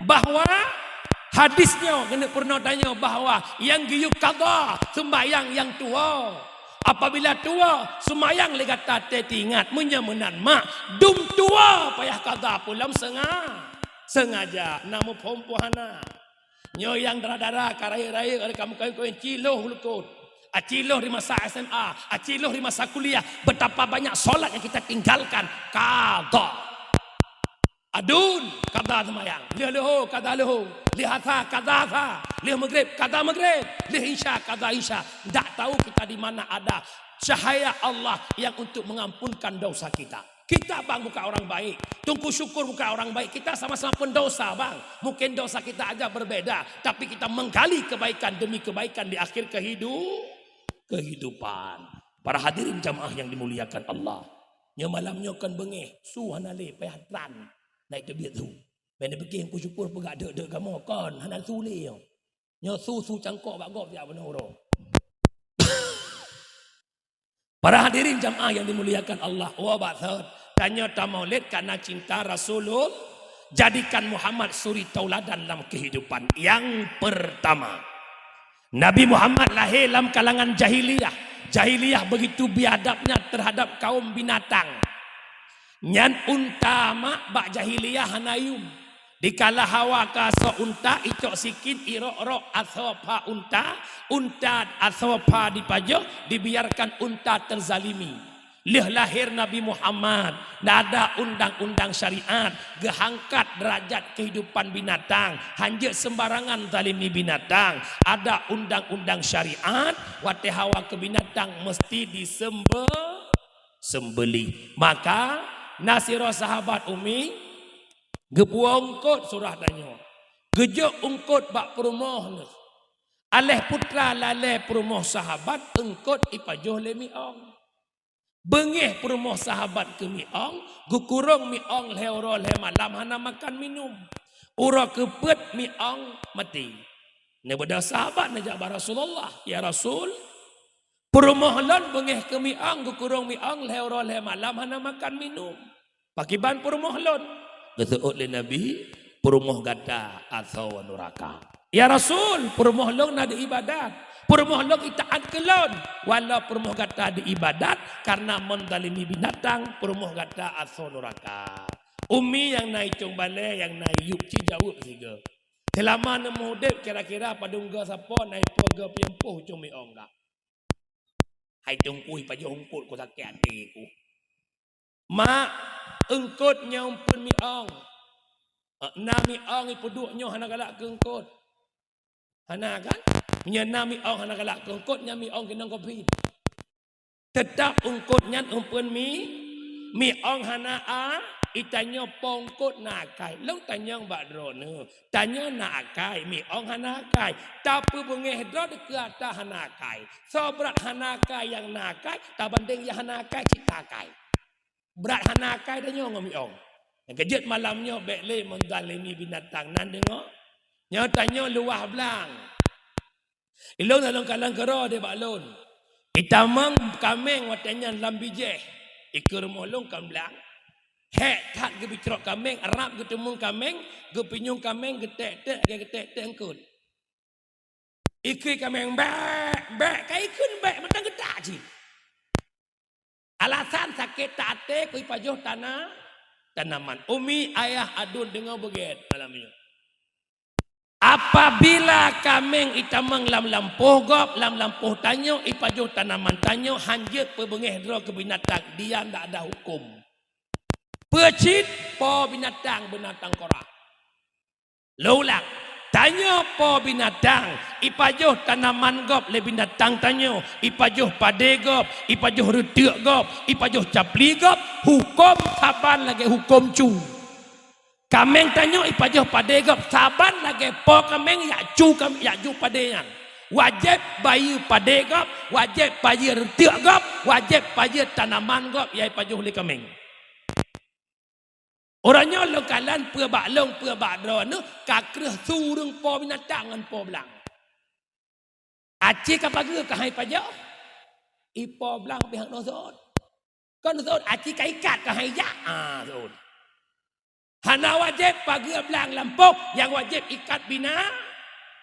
bahwa hadis nyoe keuneuk peurunoe tanyoe bahwa nyang geuyue qadha seumayang nyang tuwoe. Apabila tuwoe, seumayang lé gata teuingat, meunyoe meunan mak, dum tuwoe payah qadha pulam senga-, sengaja. Na muphom peue hana? Nyoe nyang dara-dara ka rayeuk-rayeuk, ka meukawen-kawen, ciloh likot. A, ciloh di masa S M A, a, ciloh di masa kuliah, betapa banyak salat yang kita tinggalkan. Qadha. Aduen, qadha seumayang. Lheueh luhô, qadha luhô. Lheueh asa, qadha asa. Lheueh maghrib, qadha maghrib. Lheueh isya, qadha isya. Ndak tahu kita di mana ada cahaya Allah yang untuk mengampunkan dosa kita. Kita, bang, bukan orang baik. Teungku Syukur bukan orang baik. Kita sama-sama pendosa, bang. Mungkin dosa kita aja berbeda, tapi kita menggali kebaikan demi kebaikan di akhir kehidu-, kehidupan. Para hadirin jamaah yang dimuliakan Allah. Nyoe malam nyoe kon beungéh, su hana lé, payah tran. Naik teubiet su. Bèk neupike Teungku Syukur peugah deuek-deuek kamoe, kon, hana su lé nyoe. Nyoe su, su cangkok bak gob jak bunoe uroe. Para hadirin jamaah yang dimuliakan Allah, wa ba'dhad, tanyoe tamaulid karena cinta Rasulul-, jadikan Muhammad suri tauladan dalam kehidupan. Yang pertama, Nabi Muhammad lahé lam kalangan jahiliyah. Jahiliyah begitu biadabnya terhadap kaum binatang. Nyan unta mak bak jahiliyah hana yum. Dikala hawa keu asoe unta, icok sikin, irok-rok asoe pha unta, unta asoe pha dipajoh, dibiarkan unta terzalimi. Lheueh lahé Nabi Muhammad, na ada undang-undang syariat, geuangkat derajat kehidupan binatang, hanjeuet sembarangan zalimi binatang. Ada undang-undang syariat, watèe hawa keu binatang mesti disembe-, sembelih. Maka, na sidroe sahabat Umi, geupuwoe eungkôt surah tanyoe. Geujok eungkôt bak peurumoh neuh. Aléh putra lalé peurumoh sahabat eungkôt ipajoh lé miong. Beungéh peurumoh sahabat keu miong, geukurong miong lhèe uroe lhèe malam hana makan minum. Uroe keupeuet miong maté. Neubeudôh sahabat neujak bak Rasulullah, "Ya Rasul, peurumoh lôn beungéh keu miong, geukurong miong lhèe uroe lhèe malam hana makan minum. Pakiban peurumoh lôn?" Geuseuôt lé Nabi, "Peurumoh gata asoe nuraka." "Ya Rasul, peurumoh lôn na di ibadat." "Peurumoh lôn itaát keu lôn." "Walau peurumoh gata di ibadat, karena menzalimi binatang, peurumoh gata asoe nuraka." Umi nyang na i cong balée, nyang na i yup, ci jaweueb sigoe. Seulama neumeuudeb kira-kira padum goe sapo na i po goe pimpôh cong miong gak. Hai Teungku, ipajoh eungkôt ku sakét até ku. Mak, eungkôt nyoe eumpeuen miong. Eh, na miong ipeuduek nyoe hana galak keu eungkôt. Hana kan? Meunyoe na miong hana galak keu eungkôt, nyan miong keunong covid. Teutap eungkôt nyan eumpeuen mi, miong hana a, itanyoe po eungkôt na akai. Lôn tanyong bak droeneuh, tanyoe na akai, miong hana akai. Tapeubeungéh droe dikeue ata hana akai. Soe brat hana akai nyang na akai, tabandéng nyang hana akai cit akai. Brat hana akai tanyoe ngon miong. Nyang keujeuet malam nyoe bék lé menzalimi binatang nan deungoe. Nyoe tanyoe luwah blang. Ilôn lalong kalon keudroe deh bak lôn. Itamong kaméng watée nyan lam bijéh. Ikeue rumoh lôn kon blang. Hék that geubicrok kaméng, rab geuteumeung kaméng, geupinyueng kaméng, geutek-tek, geutek-tek eungkôt. Ikheun kaméng, "Bék, bék," ka ikheun bék, mantong geutak cit. Alasan sakét até keu ipajoh tana-, tanaman. Umi, ayah, aduen deungoe beugét malam nyoe. Apabila kaméng itamong lam lampôh gob, lam lampôh tanyoe, ipajoh tanaman tanyoe, hanjeuet peubeungéh droe keu binatang, dia ndak ada huköm. Peue cit? Po binatang, binatang kora. Lôn ulang, tanyoe po binatang, ipajoh tanaman gob lé binatang tanyoe, ipajoh padé gob, ipajoh reuteuk gob, ipajoh capli gob, huköm saban lagée huköm cu. Kaméng tanyoe ipajoh padé gob saban lagée po kaméng jak cu kam-, jak cu padé nyan. Wajéb bayeue padé gob, wajéb bayeue reuteuk gob, wajéb bayeue tanaman gob nyang ipajoh lé kaméng. Uroe nyoe lôn kalon peue bak lôn, peue bak droeneuh, ka kreueh su ureuëng po binatang ngon po blang. Aci ka pageue keuhai pajoh? Ipo blang pih hana seuôt. Kon seuôt, aci ka ikat keuhai jak. Ah, seuôt. Hana wajéb pageue blang lampôh, nyang wajéb ikat bina.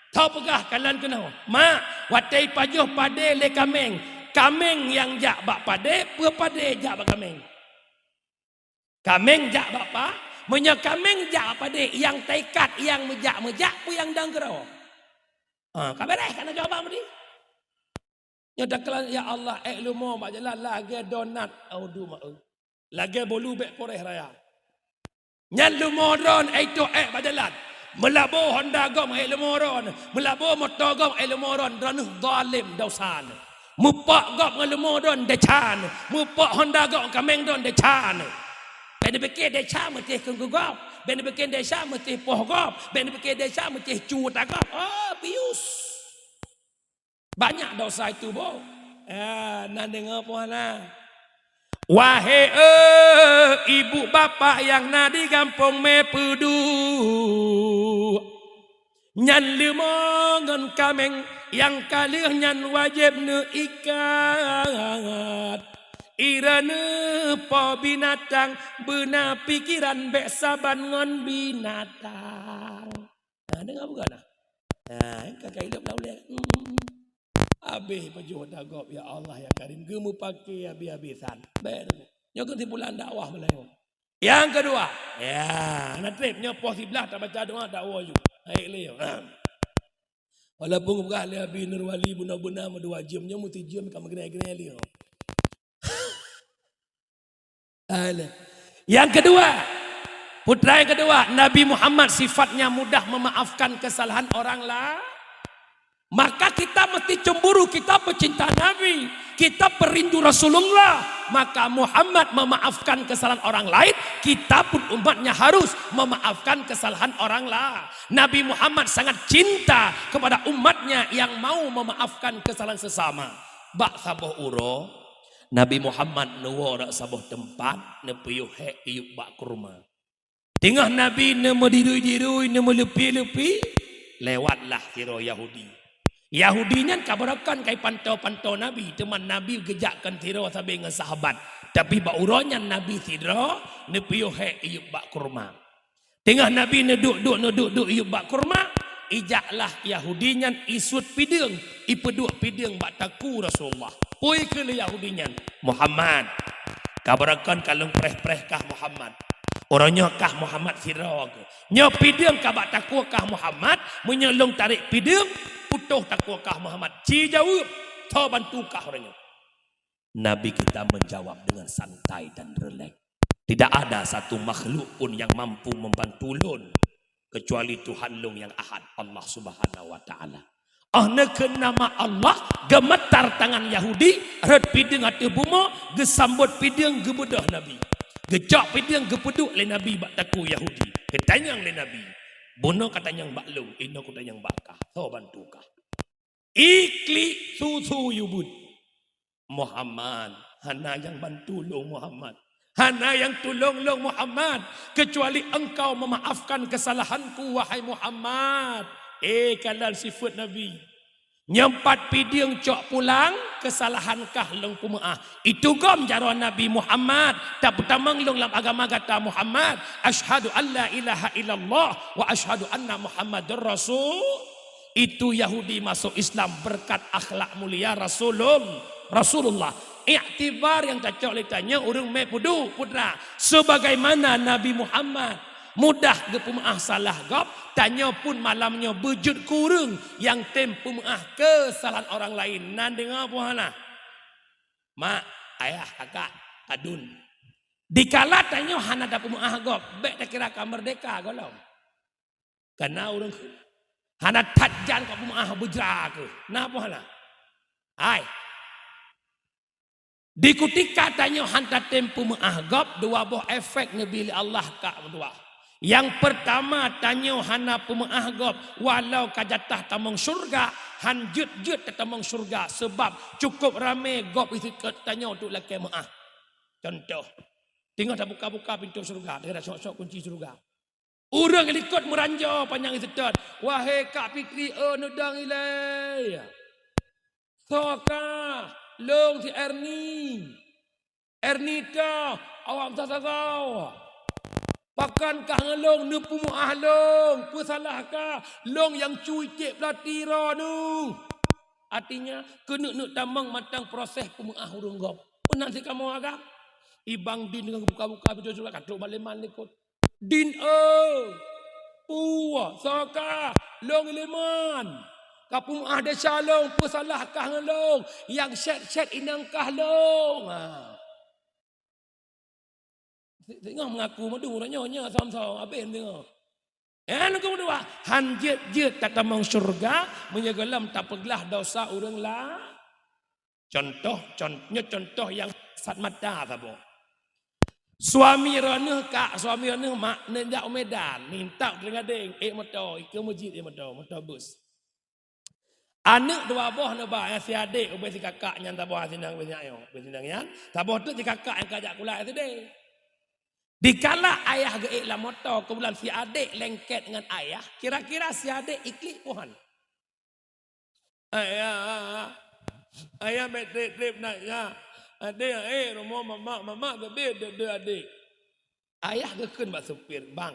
Tho peugah kalon keunoe, "Mak, watée ipajoh padé lé kaméng, kaméng nyang jak bak padé, peue padé jak bak kaméng?" Kaméng jak bak pa-, meunyoe kaméng jak bak padé, nyang taikat, nyang meujak-meujak, peue nyang dong keudroe? Ha, ka beureh, ka na jawaban meudi. Nyoe takalon, "Ya Allah, ék leumo bak jalan lagée donat." Audu ma-, lagée bolu bék poréh raya. Nyan leumo droen ék to ék bak jalan. Meulaboh honda gob ék leumo droen. Meulaboh moto gob ék leumo droen. Droeneuh zalim dosa. Mupok gob ngon leumo droen desya. Mupok honda gob kaméng droen desya. Bék neupike desya meusti keu gob. Bék neupike desya meusti poh gob. Bék neupike desya meusti cu ata gob. Oh, bius. Banyak dosa itu, Bu. Ah, na deungoe peue hana? Wahé, eh, ibu bapak nyang na di gampông Mé Peuduek, nyan leumo ngon kaméng nyang ka lheueh nyan wajéb neuikat. Droeneuh po binatang, beuna pikeran bék saban ngon binatang. Nah, deungoe bukan nah? Nah, ka kai lom dah ulée. Hmm. Habéh pajoh ata gob, ya Allah, ya Karim, geumeupaké habéh-habéhan. Bék tu. Nyoe keusimpulan dakwah meulayeue. Nyang keudua, ya, na treb nyoe poh siblaih tabaca doa dakwah ju. Hai lé. Walaupun peugah lé Abi Nurwali beuna-beuna meudua jeuem, nyoe meuti jeuem ka meugré-gré lé. Alah. Yang kedua, putra yang kedua, Nabi Muhammad sifatnya mudah memaafkan kesalahan orang lain. Maka kita mesti cemburu, kita pecinta Nabi, kita perindu Rasulullah. Maka Muhammad memaafkan kesalahan orang lain, kita pun umatnya harus memaafkan kesalahan orang lain. Nabi Muhammad sangat cinta kepada umatnya yang mau memaafkan kesalahan sesama. Bak saboh uroe, Nabi Muhammad neuwoe rot saboh teumpat, neupiôh hék iyup bak kurma. Teungoh Nabi neumeudidui-didui, neumeuleupi-leupi, lewatlah sidroe Yahudi. Yahudi nyan ka beurokon kai pantoe-pantoe Nabi, teuma Nabi geujak kon sidroe sabe ngon sahabat. Tapi bak uroe nyan Nabi sidroe neupiôh hék iyup bak kurma. Teungoh Nabi neuduek-duek, neuduek-duek iyup bak kurma, ijaklah Yahudi nyan isuet pideueng, ipeuduek pideueng bak takue Rasulullah. Peue kheun lé Yahudi nyan, "Muhammad, ka beurokon ka lôn preh-preh kah Muhammad. Uroe nyoe kah Muhammad sidroe keuh. Nyoe pideueng ka bak takue kah Muhammad, meunyoe lôn tarek pideueng, putôh takue kah Muhammad. Ci jaweueb, soe bantu kah uroe nyoe?" Nabi kita menjawab dengan santai dan rileks, "Tidak ada satu makhluk pun yang mampu membantu lôn kecuali Tuhan lôn yang Ahad, Allah Subhanahu wa Ta'ala." Oh neukheun nama Allah, geumeutar tangan Yahudi, rhot pideueng ateueh bumoe, geusambot pideueng geubeudôh Nabi. Geucok pideueng geupeuduek lé Nabi bak takue Yahudi. Geutanyong lé Nabi, "Bunoe ka tanyong bak lôn, inoe kutanyong bak kah, soe bantu kah?" Iklik susu yue beuet. "Muhammad, hana nyang bantu lôn Muhammad. Hana nyang tulông lôn Muhammad, kecuali engkau memaafkan kesalahanku, wahai Muhammad." Eh, kalon sifeuet Nabi. Nyoe pat pideung cok pulang, keusalahan kah lôn peumeu'ah. Itu gom jaroe Nabi Muhammad, tapeutamong lôn lam agama gata Muhammad. Asyhadu an la ilaha illallah wa asyhadu anna Muhammadar Rasul. Itu Yahudi masuk Islam berkat akhlak mulia Rasulul-, Rasulullah. Iktibar nyang tacok lé tanyoe ureuëng mé pudu putra. Sebagaimana Nabi Muhammad mudah geupeumeu'ah salah gob, tanyoe pun malam nyoe beujeuet keu ureuëng nyang tem peumeu'ah keusalahan orang lain. Nan deungoe puhana. Mak, ayah, kakak, adun. Dikala tanyoe hana tapeumeu'ah gob, bék takira ka meurdeka gohlom. Kana ureuëng kheun, hana that jan ka peumeu'ah beujra keuh. Na peue hana? Hai. Di kutika tanyoe han tatem peumeu'ah gob, dua boh efek neubi lé Allah ka meutuah. Nyang peurtama, tanyoe hana peumeu'ah gob, walau ka jatah tamong syurga, han jeuet-jeuet tatamong syurga, seubab cukôp ramé gob isikot tanyoe untuk lakée meu'ah. Contoh, teungoh tabuka-buka pintoe syurga, teungoh tasok-sok kunci syurga. Ureuëng likot meuranjo panyang iseutôt, "Wahé Kak Fikri, oh neudong ilée! Soe kah? Lôn si Erni. Erni toh, awak meusasagoe. Pakon kah ngon lôn neupeumeu'ah lôn? Peusalah kah lôn nyang cui cék peulati droeneuh?" Artinya, keuneuk-neuk tamong mantong proses peumeu'ah ureuëng gob. Peunan si kamoe agam. Ibang din deungon buka-buka pintoe syurga, ka trok maleman likot. Din eh, puwoe, soe kah? Lôn Ileman. Ka peumeu'ah desya lôn, peusalah kah ngon lôn? Nyang sét-sét inong kah lôn? Ha. Teungoh meungaku madu, uroe nyoe, nyoe som-som, abéh teungoh. Eh, nyang keudua, han jeuet-jeuet tatamong syeuruga, meunyoe gohlom tapeuglah desya ureuëng la-, Contoh, con-, nyoe contoh nyang sat mata saboh. Suami droeneuh kak, suami droeneuh mak, neujak u Medan, minta teugadeng, ék moto, ikeue meujid ék moto, moto bus. Aneuëk dua boh neuba, nyang si adék ubé si kakak nyan saboh, sinang ubé si nyak nyoe, ubé sinang nyan, saboh teuk si kakak nyang ka jak kulak S D. Dikala ayah geuék lam moto, keubeulan si adék lengket ngon ayah, kira-kira si adék iklik peue han? Ayah, ayah, ayah bèk trép-trép na, ya. Adék, eh, rumoh mamak, mamak teubiet deuh-deuh adék. Ayah geukheun bak supir, "Bang,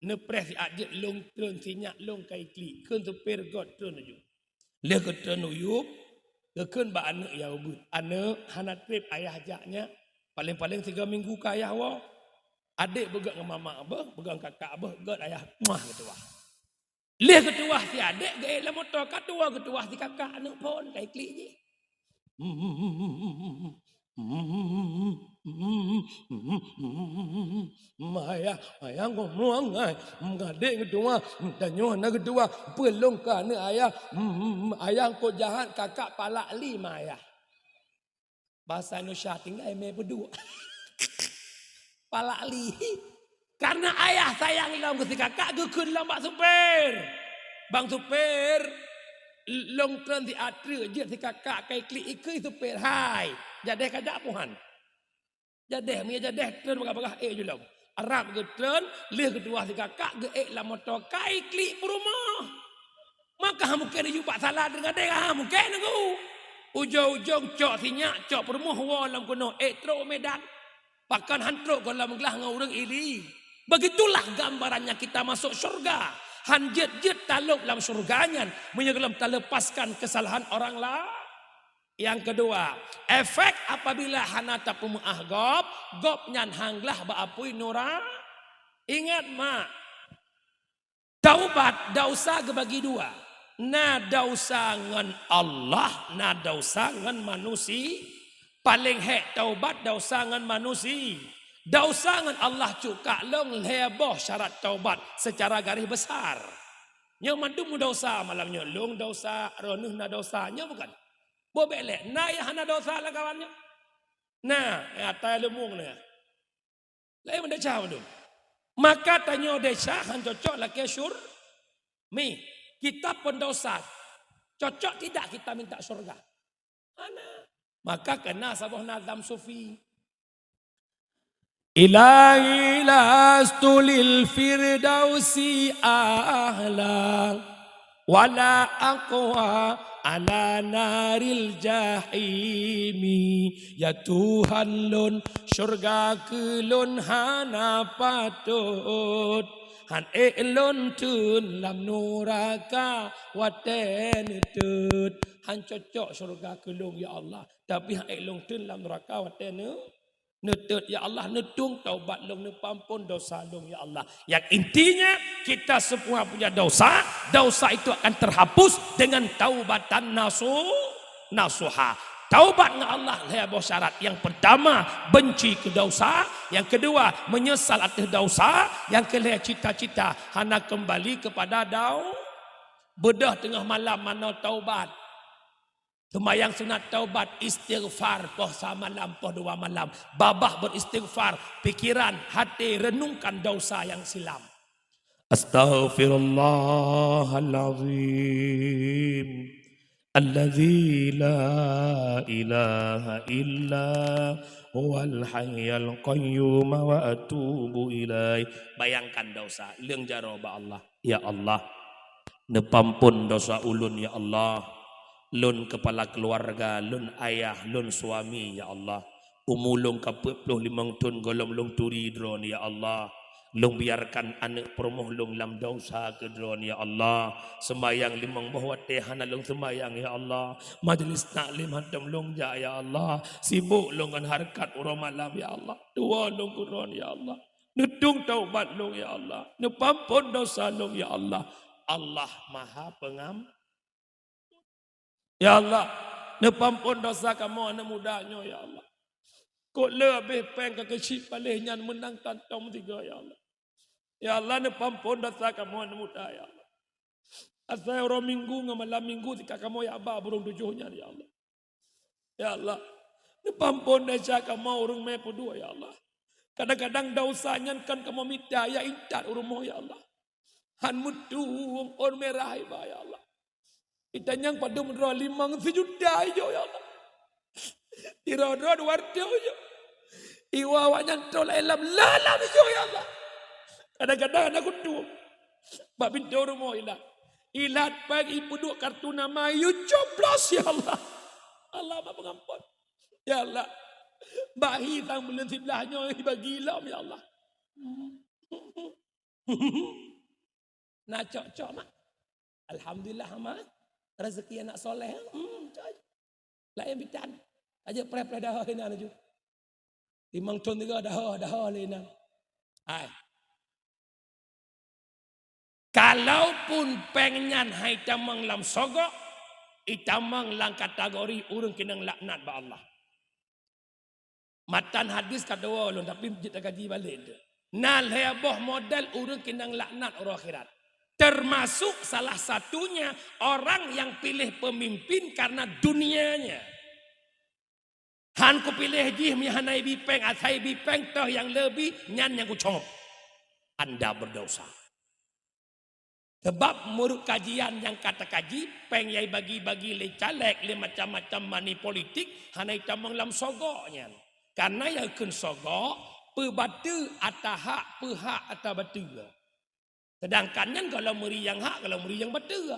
neupreh siat jeuet lôn treun sinyak lôn ka iklik." Kheun supir, "Göt, treun u yup." Lheueh geutreun u yup, geukheun bak aneuëk nyang ubit, "Aneuëk, hana trép ayah jak nyak. Paleng-paleng sigoe minggu ka ayah woe. Adék beugöt ngon mamak beuh, beugöt ngon kakak beuh, göt ayah." Muah geutuwah. Lheueh geutuwah si adék geuék lam moto, ka tuwoe geutuwah si kakak aneuëk phon ka iklik jih. Ayah, ayah ngomong ai, adék geutuwah, tanyoe hana geutuwah, peulông keu aneuëk ayah, ayah kok jahat kakak palak lima ayah. Bahasa Indonesia, tinggai mé peuduek. Palak li. Karena ayah sayang lom keu si kakak, geukheun lom bak supir. "Bang supir, lôn treun siat treuk jeuet si kakak ka iklik." Ikeue supir, "Hai, jadéh ka jak peue han?" Jadéh, meunyoe jadéh treun bagah-bagah ék ju lom. Arab geutreun, lheueh geutuwah si kakak geuék lam moto ka iklik peurumoh. Maka mungken ijubak salah deungon deh, ah, mungken nunggu. Ujong-ujong cok sinyak, cok peurumoh woe lam keunoe, ék trok u Medan. Pakon han trok gohlom glah ngon ureuëng ili. Begitulah gambarannya kita masuk syurga. Han jeuet-jeuet talop lam syurga nyan, meunyoe gohlom talepaskan kesalahan orang lain. Yang kedua, efek apabila hana tapeumeu'ah gob, gob nyan han glah bak apui nura-, ingat, mak, taubat, dausa geubagi dua. Na dausa ngon Allah, na dausa ngon manusia. Paleng hék taubat dausa ngon manusia. Dausa ngon Allah cukak lông lhée boh syarat taubat secara garis besar. Nyoe mandum dausa malam nyoe, lông dausa, droeneuh na dausa, nyoe bukan? Boh bék lé, na nyang hana desya lam kawan nyoe? Na, eh, atai leumueng na. Laén meudesya mandum. Maka tanyoe desya han cocok lakée syur-, mi, kita pun desya. Cocok tidak kita minta syurga? Hana. Maka kena saboh nazam sufi. Ilahi lastu lil firdausi ahla, Wala aqwa ala naril jahimi. Ya Tuhan lôn, syurga keu lôn hana patot. Han ék lôn teun lam nuraka watée neutot. Han cocok syurga keu lôn, ya Allah. Tapi han ék lôn teun lam nuraka watée neu-, neutot, ya Allah, neutueng taubat lôn, neupeuampon dosa lôn, ya Allah. Yang intinya, kita semua punya dosa, dosa itu akan terhapus dengan taubatan nasu-, nasuha. Taubat ngon Allah lhée boh syarat. Yang pertama, benci keu dosa. Yang kedua, menyesal atas dosa. Yang kelhée, cita-cita hana kembali kepada dau-, beudôh teungoh malam manoe taubat. Seumayang sunat taubat, istighfar poh sa malam, poh dua malam. Babah beristighfar, pikiran, hati renungkan dosa yang silam. Astaghfirullahalazim, allazi la ilaha illa huwal hayyul qayyum wa atubu ilaih. Bayangkan dosa, leueng jaroe bak Allah. Ya Allah, neupeuampon dosa ulôn, ya Allah. Lôn keupala keuluwarga, lôn ayah, lôn suami, ya Allah. Umu lôn ka peuet ploh limong thon gohlom lôn turi Droeneuh, ya Allah. Lôn biarkan aneuëk peurumoh lôn lam dosa keu Droeneuh, ya Allah. Seumayang limong boh watée hana lôn seumayang, ya Allah. Majlis taklim hantom lôn jak, ya Allah. Sibok lôn ngon hareukat uroe malam, ya Allah. Tuwoe lôn keu Droeneuh, ya Allah. Neutueng taubat lôn, ya Allah. Neupeuampon dosa lôn, ya Allah. Allah Maha Peungam-, ya Allah, neupeuampon dosa kamoe aneuk muda nyoe, ya Allah. Kok le habéh péng ka keuchik paléh nyan meunang kantong tiga, ya Allah. Ya Allah, neupeuampon dosa kamoe aneuk muda, ya Allah. Asai uroe Minggu ngon malam Minggu tika kamoe jak ba burông tujoh nyan, ya Allah. Ya Allah, neupeuampon desya kamoe ureuëng mé peuduek, ya Allah. Kadang-kadang desya nyan kon kamoe mita, ya intat u rumoh, ya Allah. Han meutueng ôn mirah iba, ya Allah. Itanyong padub droe limong sijuta ijok, ya Allah. Sidroe-droe dua ratus ijok. Iwa awaknyan troh laén lam lalam ijok, ya Allah. Kadang-kadang hana kutueng. Bak pintoe rumoh ilat. Ilat péng ipeuduek kartu nama, icoblos, ya Allah. Allah Maha Pengampon. Ya Allah. Bak hi sang buleuen siblaih nyoe ibagi lom, ya Allah. Na cok-cok mak. Alhamdulillah, mak. Rezeki anak soleh. Hmm, cok. Laén bitan. Aja preh-preh dah inan laju. Limong thon tiga dah, dah lé inan. Hai. Kalaupun péng nyan han itamong lam sogok, itamong lam kategori ureuëng keunong laknat bak Allah. Matan hadis ka tuwoe lôn, tapi jeuet takaji balek tu. Na lhée boh model ureuëng keunong laknat uroe akhirat. Termasuk salah satunya orang yang pilih pemimpin karena dunianya. Han kupiléh jih meunyo hana ibi péng, asai ibi péng toh nyang leubi, nyan nyang kucok. Anda berdosa. Sabab meunurot kajian nyang ka takaji, péng nyang ibagi-bagi lé caleg, lé macam-macam money politik, hana itamong lam sogok nyan. Karena nyang kheun sogok, peue bateue ata hak, peue hak ata bateue. Sedangkan nyan gohlom meuri nyang hak, gohlom meuri nyang bateue.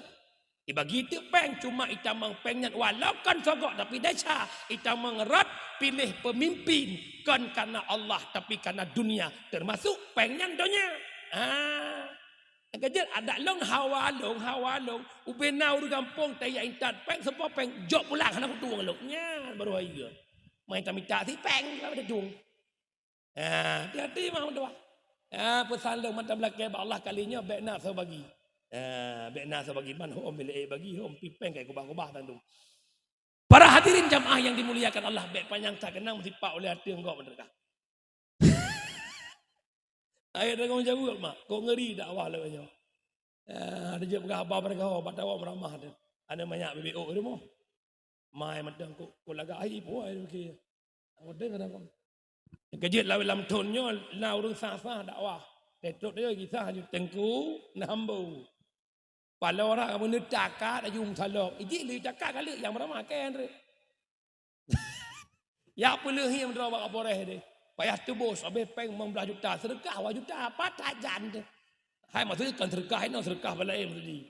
Ibagi teuk péng, cuma itamong péng nyan walau kon sogok tapi desya, itamong rot piléh peumimpin kon karena Allah tapi karena dunia, termasuk péng nyan donya. Ah. Keujeuet adak lôn hawa lôn, hawa lôn, ubena ureuëng gampông taya intat péng, seupôt péng jok pulang hana kutueng lôn. Nyan baru hai geuh. Mai tamita si péng ka tatueng. Ha, hati-hati mah meudoa. Ha, peusan lôn mantong lakée bak Allah kali nyoe bék na soe bagi. Ha, bék na soe bagi ban hom bilée bagi hom pipéng kai kubah-kubah tantu. Para hadirin jamaah yang dimuliakan Allah, bék panyang that keunong meusipak ulée ateueh gob meudeuka. Ayat deungon jaweueb mak, kok ngeuri dakwah lagée nyoe. Ah, ada je peugah haba meureugawa bak tawa meuramah tu. Ada manyak bibik ôk rumoh. Mai mantong kok, kok lagak ahi puai lagée. Aku dengar dah kok. Keujeuet lawét lam thon nyoe na ureuëng sah-sah dakwah. Tetrok dia kisah aju tengku nambu. Paloe rhah kamoe neutaka laju meusalok. Ijih lé taka kali nyang meuramah kén ré. Ya peuleuhi meudroe bak Kapolres deh. Payah teuboh sabé péng limong blaih juta, seudeukah dua juta, apa tajan deh. Hai maksudnya kan seudeukah inoe, seudeukah balai maksudnya.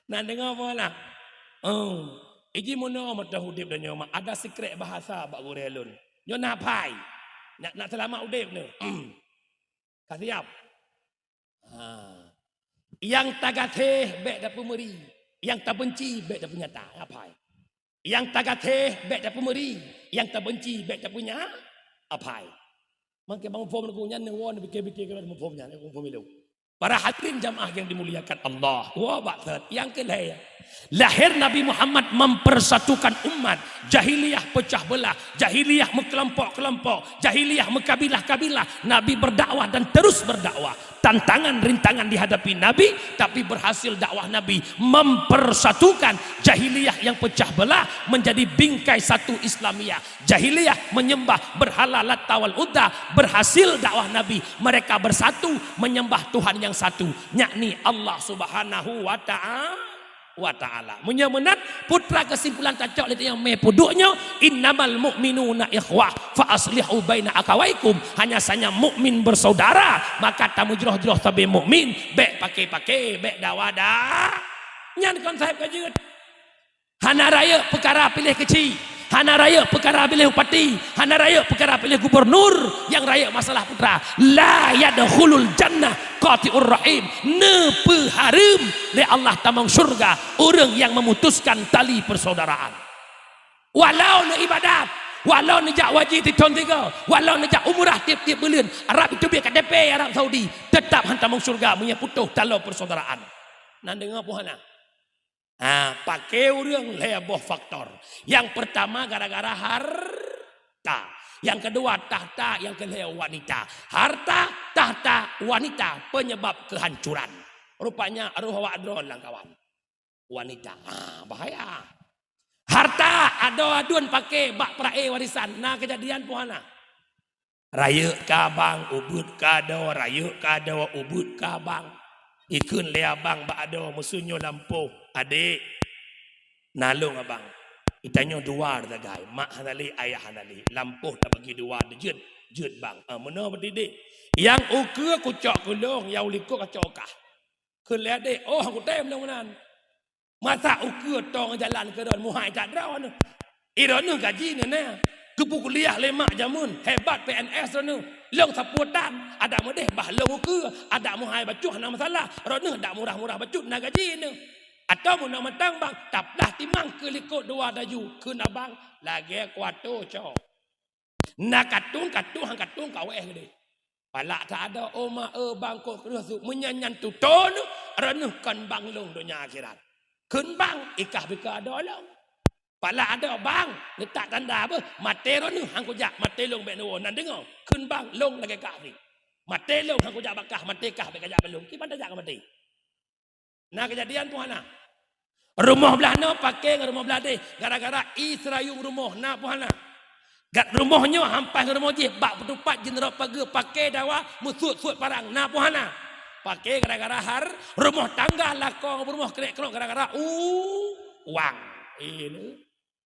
Na deungoe peue lah? Oh. Iji meunoe meutoh udeb donya mak, ada sikrek bahasa bak gurée lôn. Nyoe na apai. Nak, nak seulamat udeb nyoe. Ka siap? Ha. Nyang tagaséh bék tapeumeuri, nyang tabeunci bék tapeunyata. Apai. Nyang tagaséh bék tapeumeuri, nyang tabeunci bék tapeunya-, apai. Mangke bang phom lagu nyan neuwoe neupiké-piké keu phom nyan, phom ilong. Para hadirin jamaah yang dimuliakan Allah. Wah, bak that. Yang kelhée, lahir Nabi Muhammad mempersatukan umat. Jahiliyah pecah belah, jahiliyah meukelompok-kelompok, jahiliyah meukabilah-kabilah. Nabi berdakwah dan terus berdakwah. Tantangan, rintangan dihadapi Nabi, tapi berhasil dakwah Nabi mempersatukan jahiliyah yang pecah belah menjadi bingkai satu Islamiyah. Jahiliyah menyembah berhala Lata wal Uzza, berhasil dakwah Nabi. Mereka bersatu menyembah Tuhan yang satu, yakni Allah Subhanahu wa Ta'a-, wa Ta'ala. Meunyoe meunan, putra kesimpulan tacok lé nyang mé peuduek nyoe, "Innamal mu'minuna ikhwah, fa aslihu baina akhawaikum." Hanya saja mukmin bersaudara, maka tameujroh-jroh sabe mukmin, bék paké-paké, bék dawa-da-, nyan kon saheb ka jeuet. Hana rayeuk peukara piléh keuchik, hana rayeuk peukara piléh bupati, hana rayeuk peukara piléh gubernur, nyang rayeuk masalah putra. La yadkhulul jannah qati'ur rahim. Neupeuhareuem lé Allah tamong syurga ureuëng nyang memutuskan tali persaudaraan. Walau neuibadat, Walau neujak haji sithon sigoe, walau neujak umrah tiep-tiep buleuen, Arab itu biek K T P Arab Saudi, teutap han tamong syeuruga meunyoe putôh taloe persaudaraan. Nan deungoe peue hana? Ha, paké ureuëng lhée boh faktor. Nyang peurtama gara-gara harta. Nyang keudua tahta, nyang keulhée wanita. Harta, tahta, wanita penyebab kehancuran. Rupanya roh awak droe lam kawan. Wanita. Ha, bahaya. Harta adoe aduen paké bak peurae warisan. Na keujadian peue hana? Rayeuk keu abang, ubeuet keu adoe, rayeuk keu adoe, ubeuet keu abang. Ikheun lé abang bak adoe, "Meuseu nyoe lampôh, adék." "Na lôn abang." "Geutanyoe dua sagai, mak hana lé, ayah hana lé. Lampôh tabagi dua, jeuet, jeuet bang." Ah, meunoe beudidek. Nyang ukeue kucok keu lôn, nyang u likot kacok kah. Kheun lé adék, "Oh, kutem lôn meunan." Masa ukeue tong jalan keu droeneuh, muhai that droeneuh. I droeneuh gaji neuh na. Geupeukuliah lé mak jameun, hebat P N S droeneuh. Lôn sapeue tan, adak meudeh bah lôn ukeue, adak muhai bacut hana masalah. Droeneuh dak murah-murah bacut na gaji neuh. Atau meunoe mantong bang, taplah timang keu likot dua daju, kheun abang, lagée kuato cok. Na katong-katong han katong kaweh geude. Palak that adoe, "Oh ma, eh, bang, kok kreueh su meunyan nyan tutoe neuh, droeneuh kon bang lôn donya akhirat." Kheun bang, "Ikah bika adoe lôn." Palak adoe, "Bang, neutak tanda beuh, maté droeneuh han kujak, maté lôn bék neuwoe." Nan deungoe, kheun bang, "Lôn lagée kah nyoe. Maté lôn han kujak bak kah, maté kah bék kajak bak lôn." Kiban tajak keu maté? Na keujadian peue hana? Rumoh blaih noe paké ngon rumoh blaih deh, gara-gara ie seurayueng rumoh, na peue hana? Gat rumoh nyoe hampai ngon rumoh jih, bak peutupat jeuet rot pageue, paké dawa, meusuet-suet parang, na peue hana? Paké gara-gara har-, rumoh tangga lakoe ngon rumoh krek-krok gara-gara u-, uang. Ini.